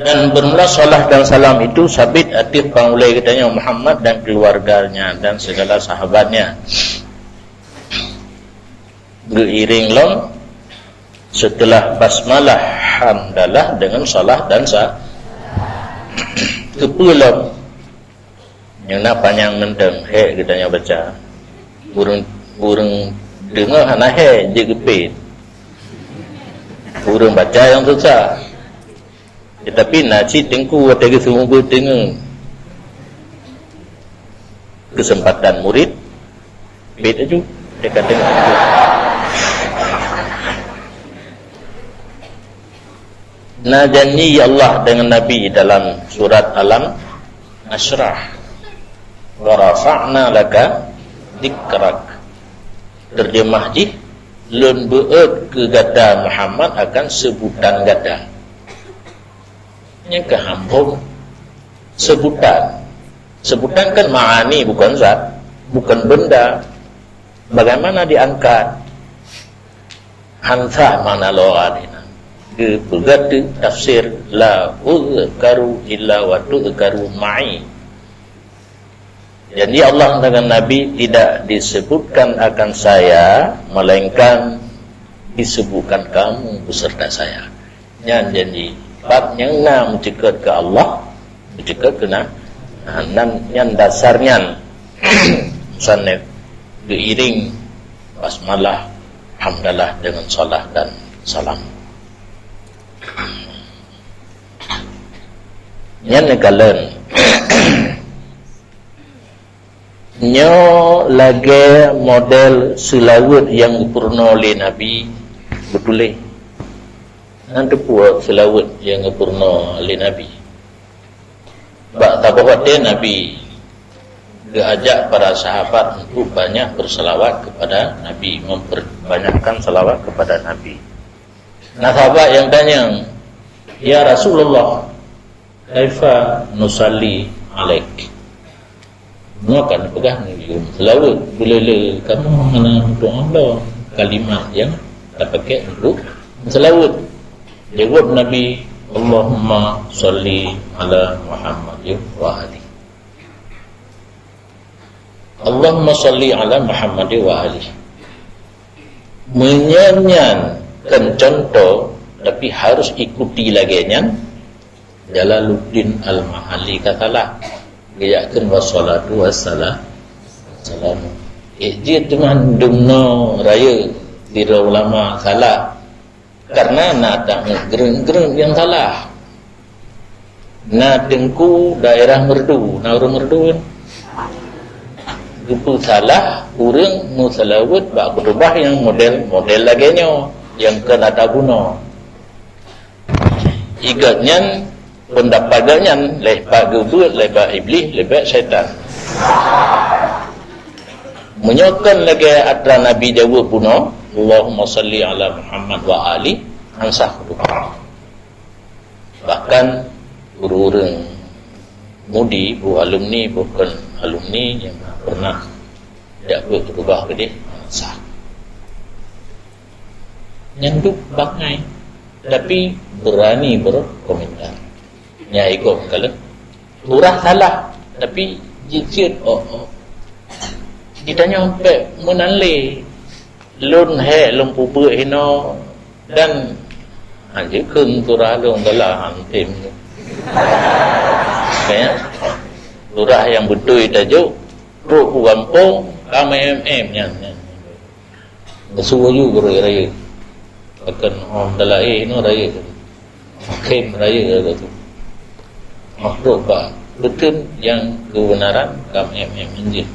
Dan bermula salat dan salam itu sabit ateueh pangulèe geutanyoe Muhammad dan keluarganya dan segala sahabatnya. Geuiring lom setelah basmalah, hamdalah dengan salat dan sa-, keupeue lom. Nyang na panyang mantong, hék geutanyoe baca. Ureueng, ureueng deungoe hana hék, jeuet geupét. Ureueng baca nyang susah. Tetapi na cit teungku watèe geuseumeubeuet teungoh. Keuseumpatan murit, pét aju, teuka teungoh. Na janji Allah dengan Nabi dalam surat Alam Nasyrah. "Wa rafa'na laka dzikrak." Terjemah jih, "Lôn beuet keu gata Muhammad akan seubutan gata." Nyang keu hambom seubutan. Seubutan kan ma'ani, bukan zat, bukan benda. Bagaimana diangkat? Hana sah makna lugha di nan. Geupeugah teuk tafsir, "La uzkaru illa wa tuzkaru ma'i." Janji Allah dengan Nabi tidak disebutkan akan saya, melainkan disebutkan kamu beserta saya. Nyan janji. Bab nyang na meuceukeut keu Allah, meuceukeut keu na-, nah, nan, nyan dasar nyan. Musannif geuiring basmalah, hamdalah dengan salat dan salam. Nyan neukalon. Nyoe lagée model seulaweuet nyang geupeurunoe lé Nabi, beutuléh. Nyan teupeue seulaweuet nyang geupeurunoe lé Nabi. Bak saboh watée Nabi geuajak para sahabat untuk banyak bersalawat kepada Nabi, memperbanyakkan salawat kepada Nabi. Na sahabat nyang tanyong, "Ya Rasulullah, kaifa nusalli alaik?" Nyoe kan peugah seulaweuet, beulele kamoe hana meudoa lom kalimat nyang tapakée untuk seulaweuet. Jaweueb Nabi, "Allahumma shalli ala Muhammadin wa ali." Allahumma shalli ala Muhammadin wa ali. Meunyoe nyan kon contoh, tapi harus ikuti lagée nyan, Jalaluddin Al-Mahalli ka salah. Geuyakkeun wassalatu wassalam. Salam. Eh, jeuet teuma dumnoe rayeuk sidroe ulama salah. Karena na tamu greueng-greueng nyang salah. Na Teungku daerah Meureudu, na ureuëng Meureudu kan? Geupeusalah ureuëng meuseulaweuet bak khutubah nyang model-model lagée nyoe, nyang keu na tabunoe. Igat nyan, peundapat geuh nyan, lé pat geubeuet lé bak Iblih, lé bak syaitan. Meunyoe kon lagée atra Nabi jaweueb bunoe, "Allahumma shalli ala Muhammad wa ali," han sah khutubah. Bahkan ureuëng-ureuëng mudi, boh alumni, boh kon alumni nyang pernah jak beuet khutubah keudeh, han sah. Nyan duek bangai, tapi beurani berkomentar. Nyan ikot kalon. Urah salah, tapi jicit, oh, oh. Ditanyong pek meunan lé. Lôn hék lôn peubuet hinoe dan hanjeut kheun surah lôn dalam hantim. Kaya surah nyang beutôi tajok, trok u gampông, ka meuém-ém nyan, nyan. Geusubuh ju gurée rayeuk. Pakon hom dalam éh nyoe rayeuk. Khém rayeuk lagée tu. Makhluk ba beutôi nyang keubeunaran ka meuém-ém hanjeut.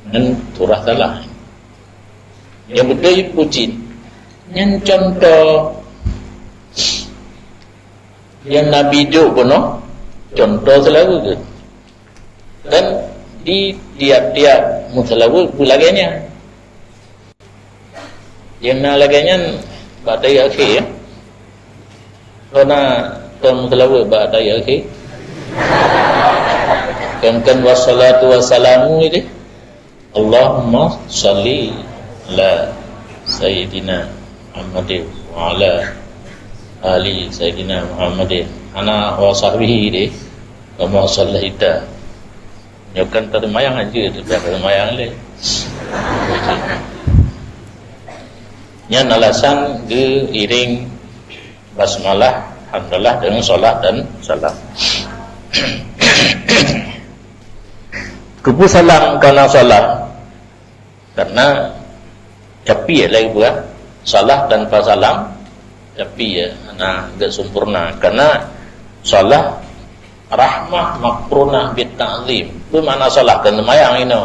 Nyan surah salah. Nyang beutôi bucin. Nyan contoh nyang Nabi jok bunoe, contoh seulalu geuh. Dan di tiap-tiap meuseulaweuet beulagée nyan. Nyang na lagée nyan bak tahi akhé, ya. Kona kon seulaweuet bak tahi akhé. Kan, kan wassalatu wassalamu itu. Allahumma shalli ala Sayyidina Muhammadin wa ala ali Sayyidina Muhammadin. Ana wa sahbihi deh. Kama shallaita. Nyoe kan teumayang aja tu, dah teumayang lé. Nyan alasan geuiring basmalah, hamdalah, dengan salat dan salam. Keupeue salam kana salam? Karena capi lagi bukan salah tanpa salam, capi ya, nah, gak sempurna. Karena salah rahmah makrunah bit ta'zim. Itu makna salah dan semayang ini.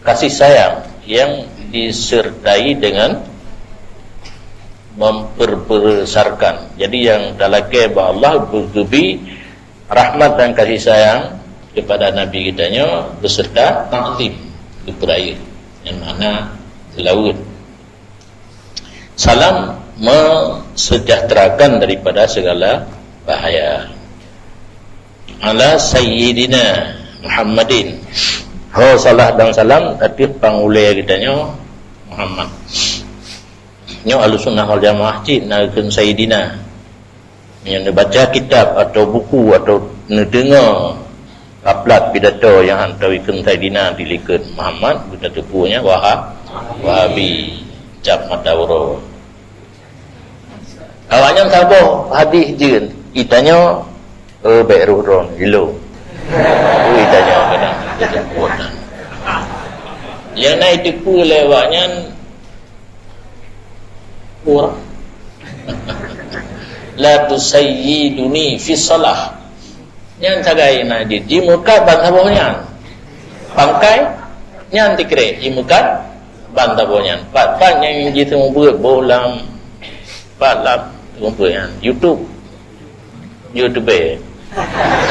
Kasih sayang yang disertai dengan memperbesarkan. Jadi yang talakée bak Allah bergebi rahmat dan kasih sayang kepada Nabi kita nyoe beserta ta'zim, geupeurayeuk, yang mana seulaweuet. Salam mensejahterakan daripada segala bahaya. Ala Sayyidina Muhammadin. Ho salah dan salam ateueh pangulée geutanyoe Muhammad. Nyoe Ahlussunnah wal Jamaah cit na kheun Sayyidina. Nyang neubaca kitab atau buku atau neudeungoe kaplat pidato nyang hantom ikheun Saidina di likot Muhammad, geutanyoe teupeue nyan Wahab, Wahabi, cap mata uroe. Awaknyan saboh hadis jeuet, itanyoe, "Eh, bék roh droe, ilong." Itanyoe kadang teupeue. Nyang na iteupeue lé awaknyan, Ureuëng. La tusayyiduni fi shalah. Nyan sagai na jih, jimeukat ban saboh nyan. Pangkai nyan tikrek jimeukat ban saboh nyan. Pat-pat nyang jiseumeubeuet boh lam, pat lam seumeubeuet nyan. YouTube. Nyoe teubèe.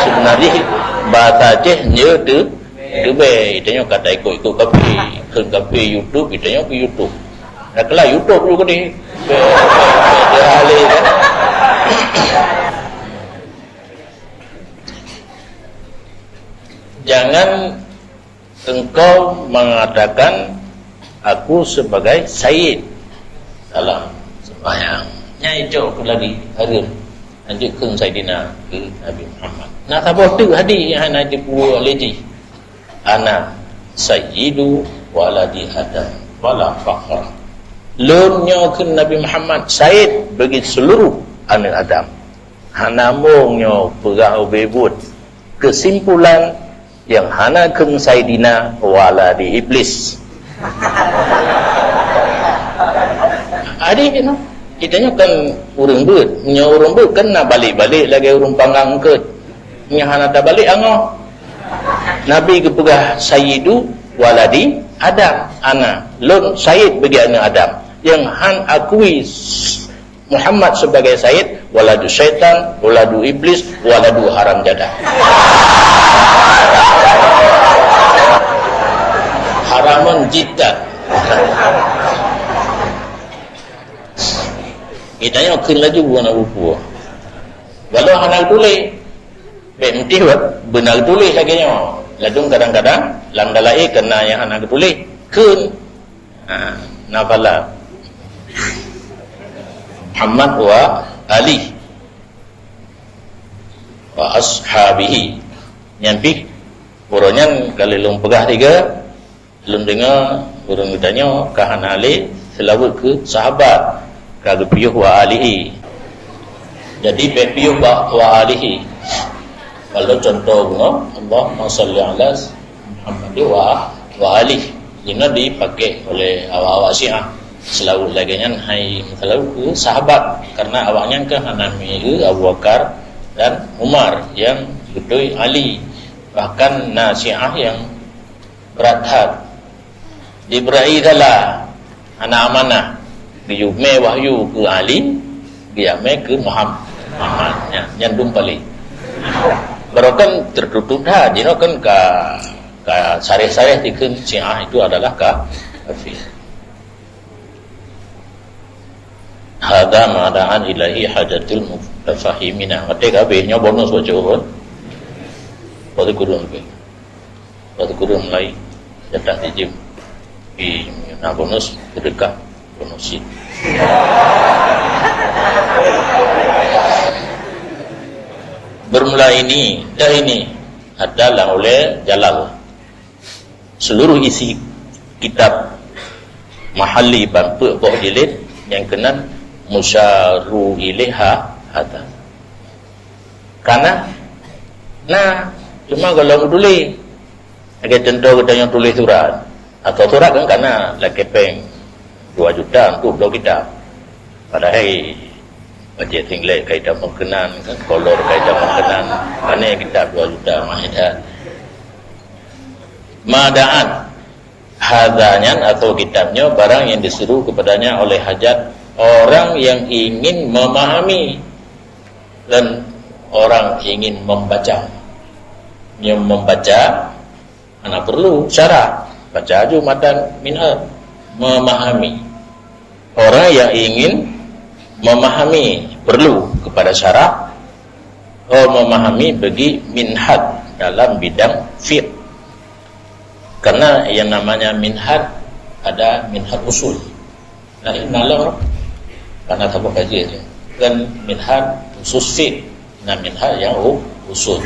Seubeuna jih bahasa Aceh nyoe teu-, teubèe. Geutanyoe ka taikot-ikot kafé. Kheun kafé YouTube, geutanyoe keu YouTube. Dak keulah YouTube juga deh. Dia ahli kan. Jangan engkau mengatakan, "Aku sebagai sayyid dalam sembahyang." Nyan icok aku lagi hareuem. Lanjut keu Saidina, keu Nabi Muhammad. Nah, saboh teuk hadis nyang hana jipeubuet lé jih. "Ana sayyidu waladi Adam, wala fakhra." Lôn nyoe kheun Nabi Muhammad, sayyid bagi seluruh aneuk Adam. Hana mong nyoe peugah ubé buet. Keusimpulan, nyang hana kheun Saidina wala di Iblis. Adi kena. Kita nyoe kan ureuëng beuet. Nyoe ureuëng beuet kan na balek-balek lagée ureuëng panggang eungkôt. Nyoe hana tabalek angoh. Nabi geupeugah sayyidu waladi Adam, ana lôn sayyid bagi aneuk Adam. Nyang han akui Muhammad sebagai sayyid, waladu syaitan, waladu iblis, waladu haram jadah. Haramun jiddan. Kita nyoe kheun laju bukan abu pua. Walau hana tuléh, bèk meuti beuna tuléh lagée nyoe. Ladum kadang-kadang lam dalail kena nyang hana tuléh kheun. Ha, nafala Muhammad wa ali wa ashabihi. Nyan pih uroe nyan kali lôn peugah tiga, lôn deungoe ureuëng geutanyoe ka hana lé seulaweuet keu sahabat, ka geupiôh wa alihi. Jadi bèk piôh bak wa alihi. Kalau contoh bunoe, Allahumma salli ala Muhammad wa, wa alih. Inoe dipakai oleh awak-awak Syiah. Seulaweuet lagée nyan hai seulaweuet keu sahabat, karena awak nyan kan hana meuié Abu Bakar dan Umar, nyang beutôi Ali. Bahkan na Syiah nyang brat that. Jibril salah, hana amanah. Geuyue mé wahyu keu Ali, geuyue mé keu Muham-, Muhammad. Nyan, nyan dum paléh. Baroe kan teututup that, jinoe kan ka, ka sareh-sareh dikheun Syiah itu adalah ka-, kafir. Hadza ma da'at ilaihi hajatul mutafahhimina. Maté ka habéh, nyoe bonus baca urut. Waktu kurun lebih. Waktu kurun mulai jatah dijim. Di na bonus, sedekah, bonus sih. Bermula ini, dah ini, adalah oleh Jalal. Seluruh isi kitab Mahalli ban peuet boh jilid nyang keunan musyaru ilaiha hadza. Kana, na, cuma golom tuléh. Lagée contoh geutanyoe tuléh surat. Atau surat kan kana lakée péng dua juta untuk bloe kitab. Padahai bajée singlet ka ita meukenan, kan, kolor ka ita meukenan, pane kitab dua juta mah ita. Ma da'at hadza nyan atau kitab nyoe barang yang diseru kepadanya oleh hajat orang yang ingin memahami dan orang ingin membaca. Yang membaca Hana perlu syarah, baca aju matan minhaj, memahami. Orang yang ingin memahami perlu kepada syarah, oh, memahami bagi minhaj dalam bidang fiqh. Karena yang namanya minhaj ada minhaj usul. Nah, ini nalor karena tabok kaji aja. Dan minhaj khusus fiqh. Nah, minhaj yang u-, usul.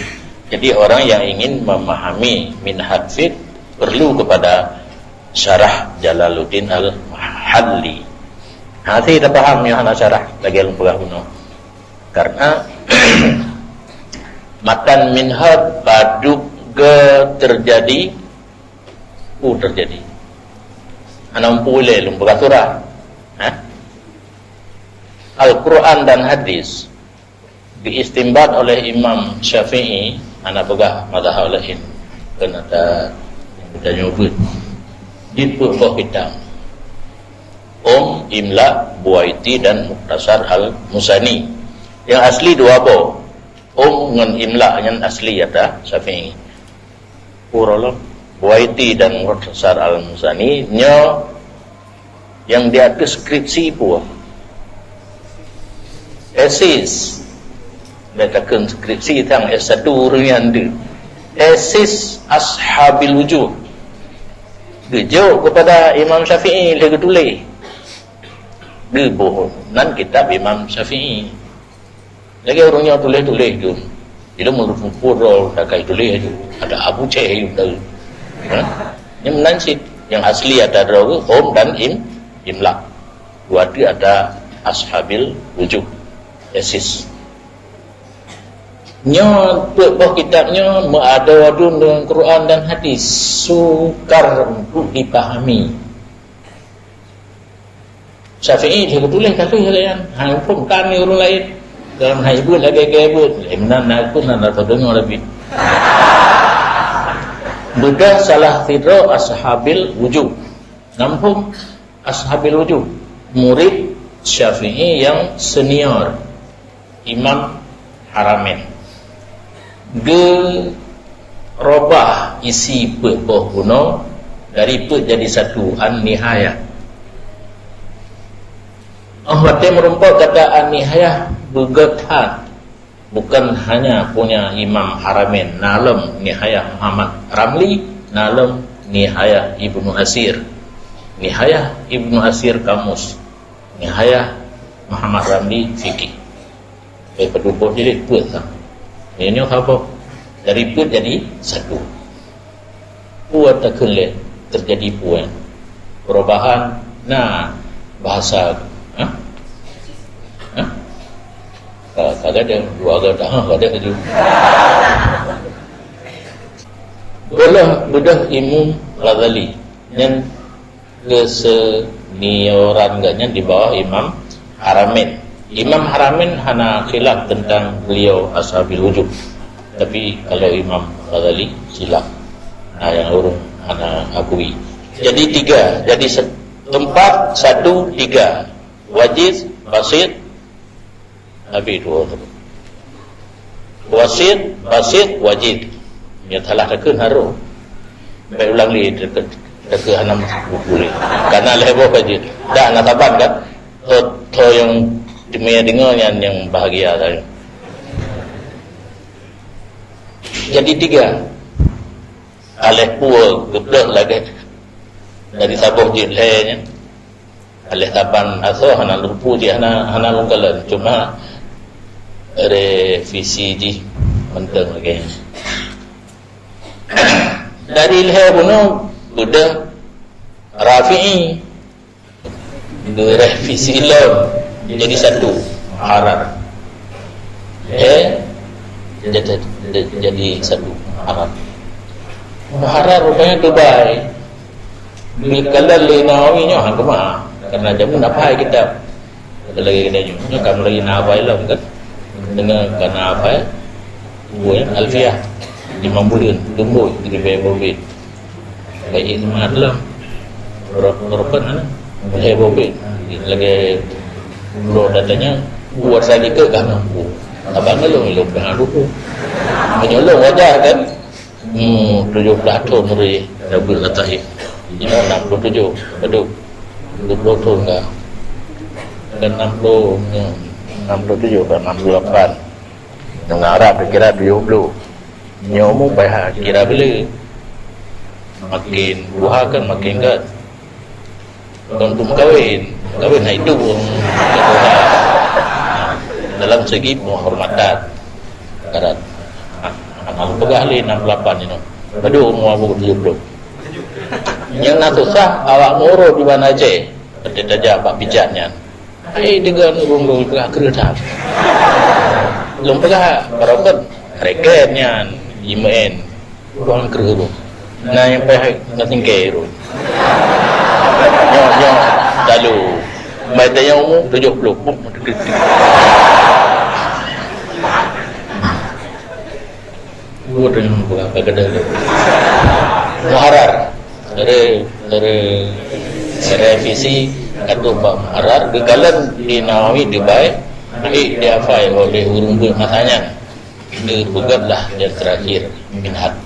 Jadi, orang yang ingin memahami minhaj fiqh perlu kepada syarah Jalaluddin Al-Mahalli. Hati dah paham yang hana syarah lagi lom peugah bunoe. Karena matan minhaj padub ge terjadi, u terjadi. Hana mampu ulée lom peugah surah. Ha? Al-Quran dan hadis diistimbat oleh Imam Syafi'i, hana peugah mazhab laén, keunan ta-, tanyoe beuet. Di peuet boh kitab. Um, Imla, Buwaiti dan Mukhtasar Al-Muzani. Yang asli dua boh. Um ngon Imla nyan asli ata Syafi'i. Pura lom. Buwaiti dan Mukhtasar Al-Muzani nyoe nyang di ateueh skripsi pue. Tesis. Dak takheun skripsi tang S satu ureueng nyan tu. Tesis Ashabil Wujuh. Geujok kepada Imam Syafi'i lé geutuléh. Geuboh nan kitab Imam Syafi'i. Lagèe ureueng nyoe tuléh-tuléh tu. Ilôn meunurot muphom droe, takai tuléh aju. Ada Abu Ceh aju tahu. Ha? Nyan meunan cit. Nyang asli ata droe Um dan Im, Imla. Dua tu ata Ashabil Wujuh. Tesis. Nyoe peuet boh kitab nyoe meuadoe aduen deungon Quran dan hadis. Sukar untuk dipahami. Syafi'i dia tuléh ka tuléh lagèe nyan. Hai pun kan ni ureueng laén. Dalam hai buet lagèe-lagèe buet. Lé meunan na pun na tau deungoe lagi. Beudôh salah sidroe Ashabil Wujuh. Nampung Ashabil Wujuh. Murid Syafi'i yang senior. Imam Haramain. Geurobah isi peuet boh bunoe dari peuet jadi satu, An-Nihayah. Oh, watèe meurumpok kata An-Nihayah beugèt that. Bukan hanya punya Imam Haramain, na lom Nihayah Muhammad Ramli, na lom Nihayah Ibnu Asir. Nihayah Ibnu Asir kamus. Nihayah Muhammad Ramli fikih. Eh, padum boh jilid peuet lah. Nyoe, nyoe ka boh. Dari peuet jadi satu. Pue takheun lé terjadi pue. Perubahan na bahasa. Hah? Hah? Ka, ka gadang, dua gadang, ha, gadang laju. Beudôh, beudôh Imam Ghazali. Nyan Keusenioran geuh nyan di bawah Imam Haramain. Imam Haramain hana khilaf tentang beliau Ashabil Wujuh. Tapi kalau Imam Ghazali silap. Nah, nyang ureueng hana akui. Jadi tiga, jadi se-, empat, satu, tiga. Wajiz, Basit, Habéh dua tu. Wasit, Basit, Wajiz. Nyang salah takheun harôh. Bèk ulang lé takheun, takheun hana buku lé. Kana lhèe boh ka jeuet. Dah na saban kan? Tho, tho nyang teumé deungoe nyan nyang bahagia saja. Jadi tiga. Aléh pue geubleuh lagèe dari saboh jeuet lhèe nyan. Aléh saban asoe hana lôn peue jih, hana, hana lôn kalon. Cuma revisi jih mantong lagèe nyan. Dari lhèe bunoe beudôh Rafi'i. Geurevisi lom jadi satu, Muharrar. Eh, jadi, jadi satu, Muharrar. Muharrar rupanya Dubai. Dikalon lé Nawawi nyoe hana keumah, karena jameun hafai kitab. Lagèe geutanyoe nyoe kan lagèe na hafai lom kan. Deungon ka na hafai buku Alfiah, limong buleuen, tumbôi, ribèe boh bit. Baik, semangat lom. Rot-, rotan, ha? Lhèe boh bit. Lagèe uroe datanya, buat saya ke kan mampu. Abang ngelong, ngelong dengan ruku. Menyolong wajar kan? Hmm, tujuh belas thon ureueng dah beuet latah. Nyoe enam puluh tujuh, aduh. Dua puluh thon dah. Kan enam puluh, enam puluh tujuh, kan enam puluh lapan. Dengan Arab kira tujuh puluh. Nyoe mu payah kira bile. Makin tuha kan makin gat. Kon untuk meukawen. Meukawen hai tu. Dalam segi penghormatan. Karat. Hana lôn peugah lé enam puluh lapan nyoe. Padum umu Abu tujuh puluh. Nyang na susah awak meuuroe di Banda Aceh. Seperti tajak bak pijat nyan. Hai deungon ureueng lôn peugah kreueh that. Lôn peugah barokon reken nyan, imeu'en. Ureueng kreueh ureueng. Na nyang payah na tinggai ureueng. Nyoe, nyoe, talu. Mai tanya umur tujuh puluh. Buh, meudeudeuh. Buh, tanya umur berapa kata dia. Muharrar. Dari, dari, dari revisi atau bab Muharrar, geukalon di Nawawi dibai, baik dihafai oleh ureuëng buet masa nyan. Geupeugah lah yang terakhir, Minhaj.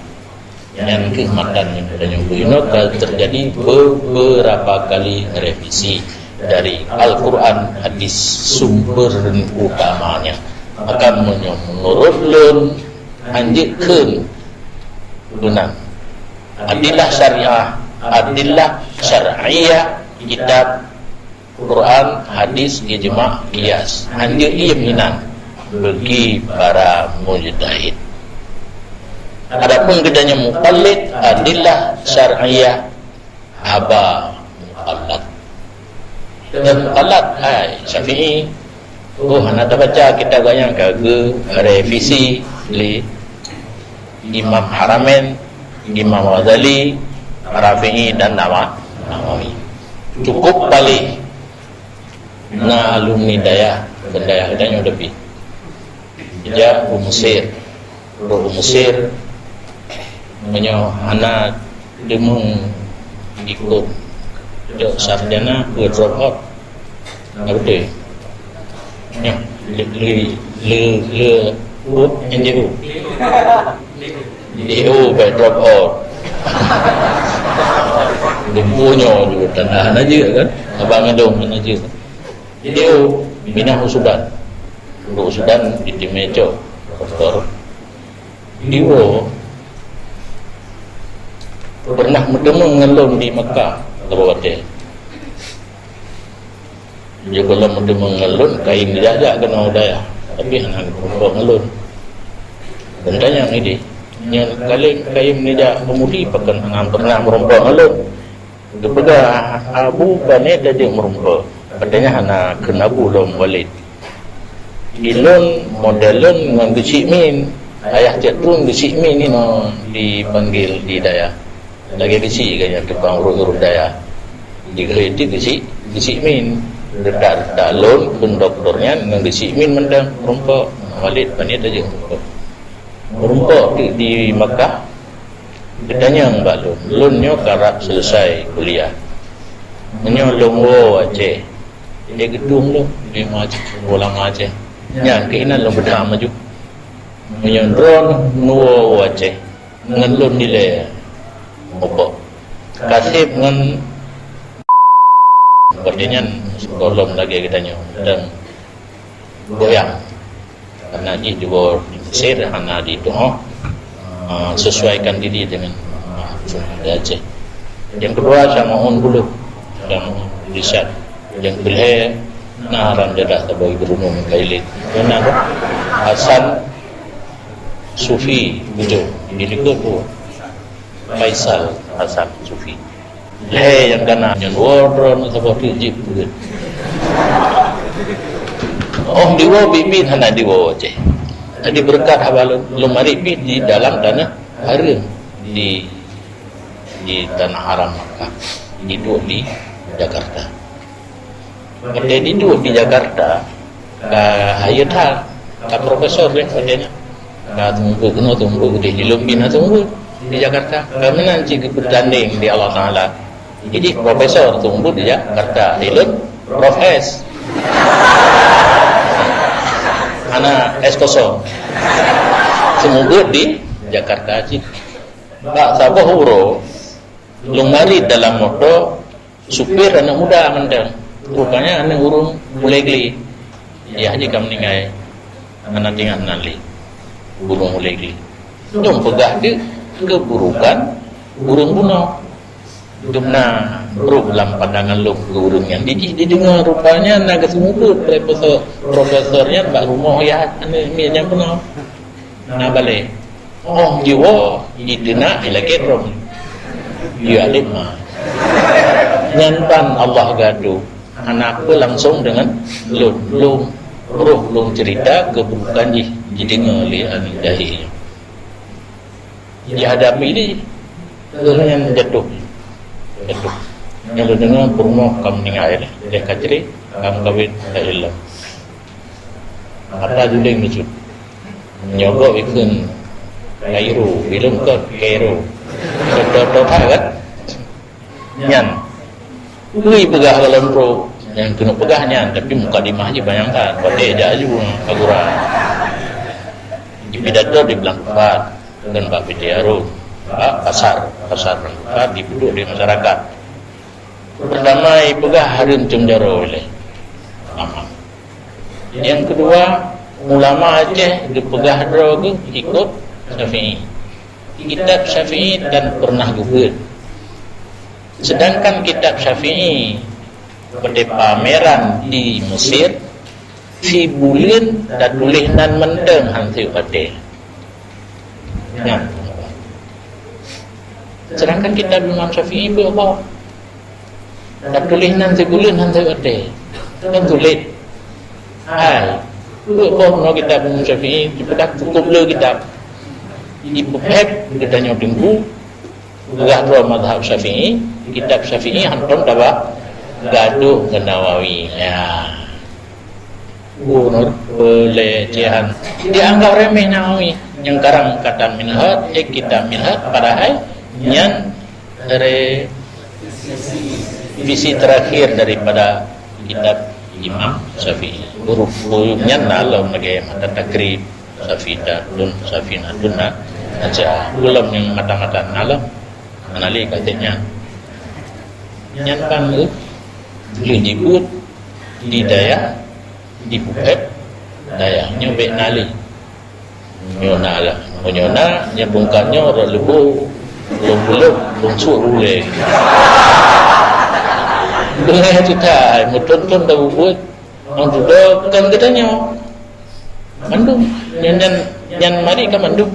Nyan keuh matan nyang geutanyoe beuingat ka teujadi beberapa kali revisi dari Al-Quran, hadis sumber utamanya. Maka meunyoe meunurot lôn, hanjeuet kheun meunan. Adillah syariah, adillah syariah, kitab Quran, hadis, ijma, qiyas. Hanjeuet ié meunan bagi para mujtahid. Adapun geutanyoe muqallid, adillah syariah haba muqallad. Dan muqallad, hai Syafi'i, oh, hana tabaca kitab gobnyan ka geurevisi lé Imam Haramain, Imam Ghazali, Rafi'i dan Nawa-, Nawawi. Cukup paléh na alumni dayah, bukan dayah, geutanyoe tapi. Ija u Mesir, u Mesir, meunyoe hana deungon ikut jok sarjana, ke drop out. Na beutôi? Nyoe, le, le, le, le, oh, N J O. N J O baik drop out. Lumpuh nyoe juga tanah na jeuet kan? Abang Edong na jeuet. N J O, pinah u Sudan. U Sudan di tim Eco, doktor. N J O pernah meuteumé ngon lôn di Mekah, lôn watée. Jeuet gohlom meuteumé ngon lôn, kayém neujak-jak keunoe u dayah, tapi hana meurumpok ngon lôn. Lôn tanyong idéh, "Nyan kalém kayém neujak peumudi pakon hana peureunah meurumpok ngon lôn?" Geupeugah, "Abu pané tajak meurumpok." Padahai hana kheun abu lom Walid. Ilôn, model lôn ngon Geuchik Min. Ayah tiep thon Geuchik Min inoe dipanggil di dayah. Lagée Geuchik geuh nyan tukang urus-urus dayah. Di Geuchik, Geuchik Min. Dekat-dekat lôn, pun doktor nyan ngon Geuchik Min mantong meurumpok. Walid pané tajak meurumpok. Meurumpok di, di Makkah, geutanyong bak lôn, lôn nyoe karab seuleusai kuliah. Meunyoe lôn woe Aceh, dia geutueng lôn, lima Aceh, ulama Aceh. Nyan keuh inan lôn beudôh maju. Meunyoe droeneuh neuwoe u Aceh, ngon lôn dilée mupok. Kaseb ngon, watée nyan gohlom lagée geutanyoe, dan goyang. Karena jih diwoe di Mesir hana ditu'oh, ah, sesuaikan diri dengan, ah, di Aceh. Yang kedua, Syamaun Buluh, Syamaun Isyad. Yang kelhée, na ram jadah saboh gurunung Kailin. Yang na Hasan Sufi Bujong. Ini ke tu? Faisal Hasan Sufi. Lhée nyang kana nyan woe droeneuh saboh teuk jeuet peuet. Oh, diwoe biet-biet hana diwoe Aceh. Jadi beureukat haba lôn, lôn marit pih di dalam taneuh hareuem di, di tanah haram Makkah. Diduek di Jakarta. Watée diduek di Jakarta, ka hayeu that, ka profesor lé watée nyan. Ka seumeubeuet keunoe, seumeubeuet udeh, di lôn pih na seumeubeuet di Jakarta. Ka meunan cit geupeutandeng di Allah Taala. Jadi profesor seumeubeuet di Jakarta, di lôn profes. Hana S kosong. Seumeubeuet di Jakarta cit. Bak saboh uroe, lôn marit dalam moto, supir aneuëk muda mantong. Rupanya aneuëk ureuëng Mulai Gli. Yah jih ka meuninggai. Hana teuingat nan lé. Ureuëng Mulai Gli. Lôn peugah teuk keuburukan ureuëng bunoe. Dum na brok lam pandangan lôn keu ureuëng nyan. Jih jideungoe rupanya na geuseumeubeuet profesor, profesor nyan bak rumoh yah aneuëk miet nyan bunoe. Na balée. Oh, jiwoe, jiteunak ilakée droe. Jialém ma. Nyan pan Allah gadu. Hana peue langsong deungon lôn. Lôn roh lôn ceurita keuburukan jih jideungoe lé aneuëk jahé nyoe. Jihadapi lé, lôn nyan jatuh. Jatuh. Nyang lôn deungoe peurumoh ka meuninggai lé, lheuh ka cré, ka meukawen lé ilom. Mata juling lucut. Nyoe gob ikheun Kairo, ilom kon Kairo. Contoh-contoh that kan? Nyan. Peue peugah lom trok nyang keuneuk peugah nyan, tapi mukadimah jih bayangkan, watèe jak aju ka gura. Di pidato di Blang Kupat, dan bak P T Harun, bak pasar, pasar Blang Kupat, dipeuduek di masyarakat. Peurtama, ipeugah hareuem cong jaroe ilèe. Ulama. Nyang keudua, ulama Aceh geupeugah droe geuh ikot Syafi'i. Kitab Syafi'i tan pernah geubeuet. Sedangkan kitab Syafi'i watèe pameran di Mesir, sibuleuen tatuléh nan mantong han seuet watèe. Nyan. Sedangkan kitab Imam Syafi'i beuet boh. Tatuléh nan sibuleuen han seuet watèe. Kan sulet. Hai, beuet boh nyoe kitab Imam Syafi'i, dipeugah cukup le kitab. Dipeupèh geutanyoe teungku, peugah droe mazhab Syafi'i, kitab Syafi'i hantom taba gadoh ngon Nawawi. Ya. Gubernur pelecehan. Dianggap remeh Nawawi. Nyang karang kata Minhaj, eh, kitab Minhaj, padahai nyan re-, visi terakhir daripada kitab Imam Syafi'i. Huruf-huruf nyan na lom lagèe matan Takrib, Safinatun, Safinatun na, aja. Belum yang matan-matan na lom. Mana lé ka cit nyan. Nyan kan, eh, boleh nyebut di dayah, di bukét dayah. Nyoe bèk na lé. Nyoe na lah. Meunyoe na, nyan bungkat nyoe rot leubeh, lôn bulok, lôn suet ulèe. Beungèh teutai, meuthon-thon tabubuet, nyang dudoe kon geutanyoe. Mandum. Nyan, nyan, nyan marit ka mandum.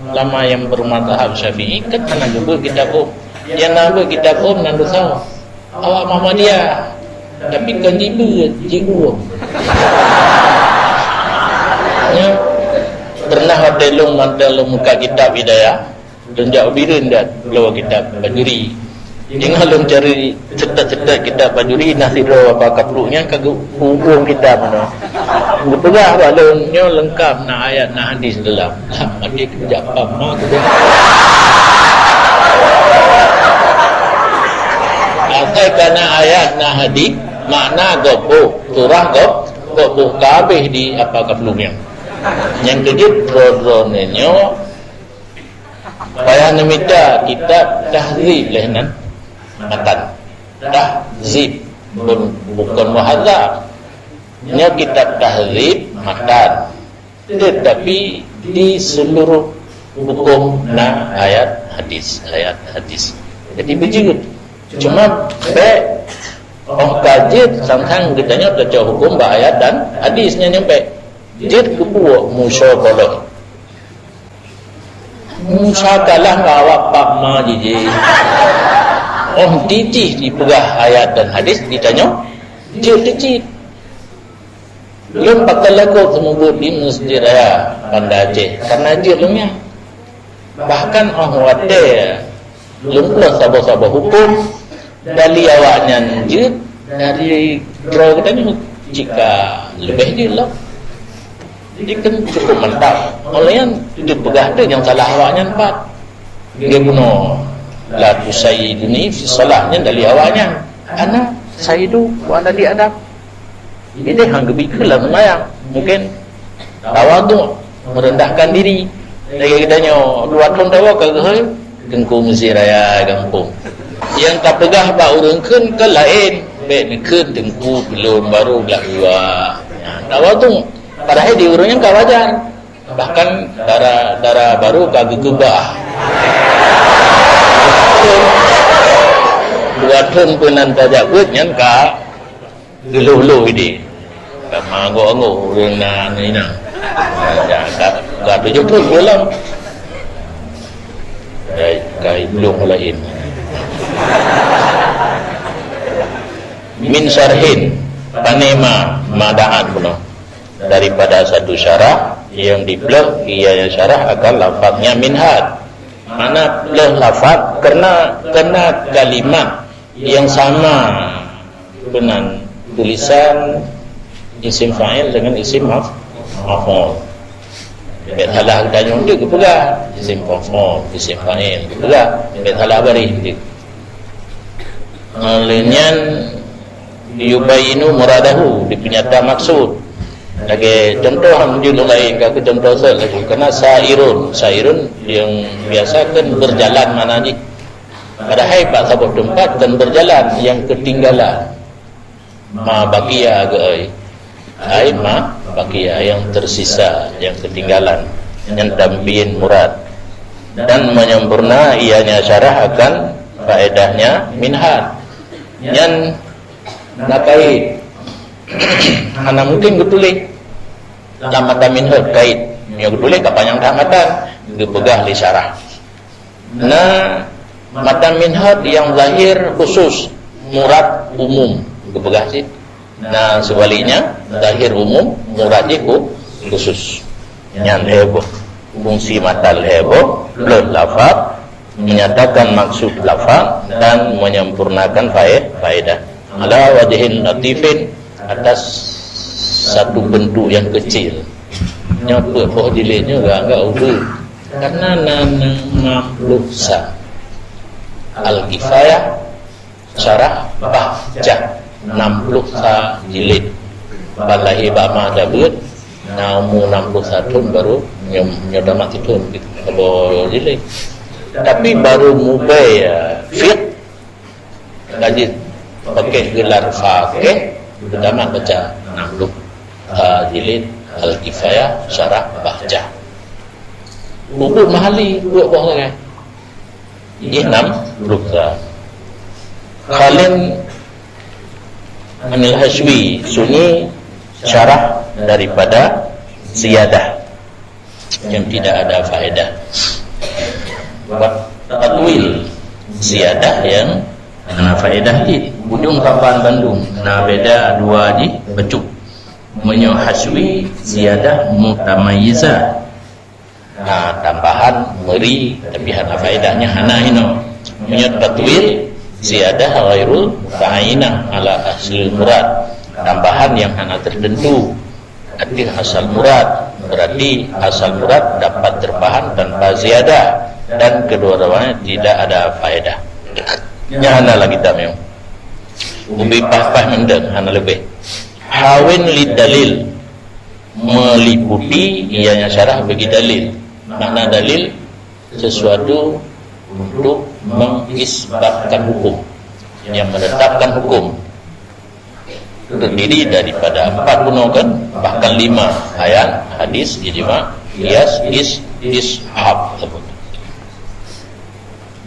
Ulama nyang beumazhab Syafi'i kan hana geubeuet kitab hom. Nyang na beuet kitab hom nan dosa. Awak Muhammadiyah. Tapi kon jibeuet, jiuem. Ya. Pernah watèe lôn mantong lôn buka kitab Hidayah, lôn jak u Bireuen dat lôn kitab Bajuri. Teungoh lôn cari seutôt-seutôt kitab Bajuri, na sidroe bak kapluk nyan ka geu-, geuuem kitab nyoe. Geupeugah bak lôn, nyoe leungkap na ayat na hadis dalam. Lah, maté keujak pam ma keudeh. Asai ka na ayat na hadis, makna gob boh, surah gob, gob boh ka habéh di apa kapluk nyan. Nyang keujeuet droe-droeneuh nyoe payah neumita kitab Tahzib lé nan matan. Tahzib, bukon Muhadzab. Nyoe kitab Tahzib matan. Tetapi di seluruh huköm na ayat hadis, ayat hadis. Jadi beujeuet. Cuma bèk 'oh ka jeuet sang-sang geutanyoe tacok huköm bak ayat dan hadis nyan nyang bèk. Jeuet keu buet musyakalah. Musyakalah ngon awak pap ma jijih. 'Oh tijih jipeugah ayat dan hadis ditanyoe, jeuet teucit. Lôn pakon lakoe seumeubeuet di Masjid Raya Banda Aceh, karena jeuet lôn nyan. Bahkan 'oh watèe lôn peugah saboh-saboh huköm, dari awaknyan jeuet, dari droe geutanyoe cit ka leubeh jeuet lom. Jadi kan cukup mantap. Oleh nyan, dipeugah tu nyang salah awaknyan pat. Geubunoe, "La tusayyiduni fi shalah," nyan dari awaknyan. "Ana sayyidu wa ana li adab." Jadi han geubri keu lam seumayang. Mungkin tawadhu, merendahkan diri. Lagèe geutanyoe dua thôn tawa ka geuhôi Teungku Mesjid Raya gampông. Nyang tapeugah bak ureueng kheun ka laén, bèk neukheun Teungku, ulôn barô glak dua. Nyan tawadhu. Padahai di ureueng nyan ka wajar. Bahkan dara, dara barô ka geukeubah. Dua thôn peunan tajak beuet nyan ka geulôh-lôh idéh. Ka mangok-angok ureueng na inong. Ya, ka, ka tujoh ploh bulan. Kai, kai blong laén. Min syarhin, pane ma, madaan bunoe. Daripada satu syarah yang diplôh, ia yang syarah akan lafaznya minhaj. Mana plôh lafaz? Karena, karena kalimat Nyang sama peunan tulisan isim fa'il dengan isim maf-, maf'ul. Bèk salah geutanyoe geupeugah isim maf'ul, isim fa'il geupeugah, bèk salah baréh. Lheueh nyan yubayyinu muradahu, dipeunyata maksud. Lagèe contoh, meunyoe lôn laén ka keu contoh sot laju. Karena sairun, sairun nyang biasa kan berjalan makna jih. Padahai bak saboh teumpat kan berjalan, nyang keutinggalan. Ma baqiya geuh ai. Ai ma baqiya, nyang tersisa, nyang keutinggalan. Nyan tanbin murad. Dan menyempurna ianya syarah akan faedahnya minhaj. Nyan na kait. Hana mungkin geutuléh lam matan minhaj kait. Meunyoe geutuléh ka panyang that matan, geupeugah lé syarah. Na matan minhaj nyang zahir khusus, murad umum, geupeugah cit. Na seubaliknya, zahir umum, murad jih khu-, khusus. Nyan lhèe boh. Fungsi matan lhèe boh, ploh lafaz, menyatakan maksud lafaz dan menyempurnakan fae-, faedah. Ala wajhin latifin, atas satu bentuk yang kecil. Nyoe peuet boh jilid nyoe agak-agak ubeut. Karena na enam ploh sa. Al-Kifayah syarah Bahjah enam ploh sa jilid. Ban lahé bak ma tabeuet, na umu enam ploh sa thon baru nyoe, nyoe tamat sithon saboh jilid. Tapi baru mubay, ya, fiqh, ka jipaké gelar faqih, tamat baca enam ploh sa jilid Al-Kifayah syarah Bahjah. Ubeut Mahalli peuet boh sagai. Jih enam ploh sa. Khalin anil Hasywi, sunyi syarah daripada Ziyadah yang tidak ada faedah. Wa tatwil, Ziyadah yang hana faedah jih. Ujong saban bandum na beda dua jih bacut. Meunyoe Hasywi, Ziyadah mutamayyizah. Na tambahan meuri, tapi hana faedahnya, hana inoe. Meunyoe tatwil, Ziyadah ghairul muta'ayyinah ala aslil murad. Tambahan yang hana tertentu ateueh asal murad. Berarti asal murad dapat terpaham tanpa ziyadah dan kedua-duanya tidak ada faedah. Nyan hana lagi tameng. Ubé paih-paih mantong, hana leubeh. Hawin lid dalil, meliputi ianya syarah bagi dalil. Makna dalil, sesuatu untuk mengisbatkan hukum, yang menetapkan hukum, terdiri daripada empat bunoe kan, bahkan lima: ayat, hadis, ijma, qiyas, is-, istishab.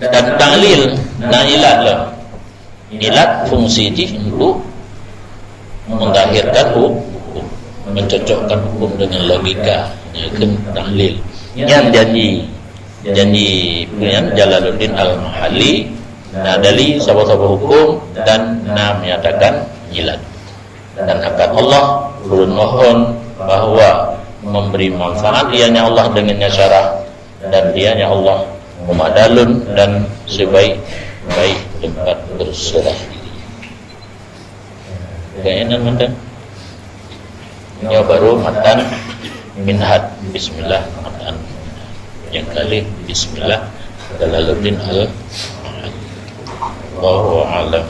Dan ta'lil, na ilat lah. Ilat fungsi jih untuk menzahirkan hukum, mencocokkan hukum dengan logika, ya kan, ta'lil. Nyan janji, janji peue nyan, Jalaluddin Al-Mahalli, na dalil saboh-saboh hukum dan na menyatakan ilat. Dan akan Allah, ulôn mohon bahwa memberi manfaat ianya Allah dengannya syarah, dan ianya Allah meumada lôn dan sebaik-baik tempat berserah diri. Keunan mantong. Nyoe baru matan Minhaj. Bismillah, matan. Nyang ka lhèe, Bismillah. Jalaluddin Al-, Allahu a'lam.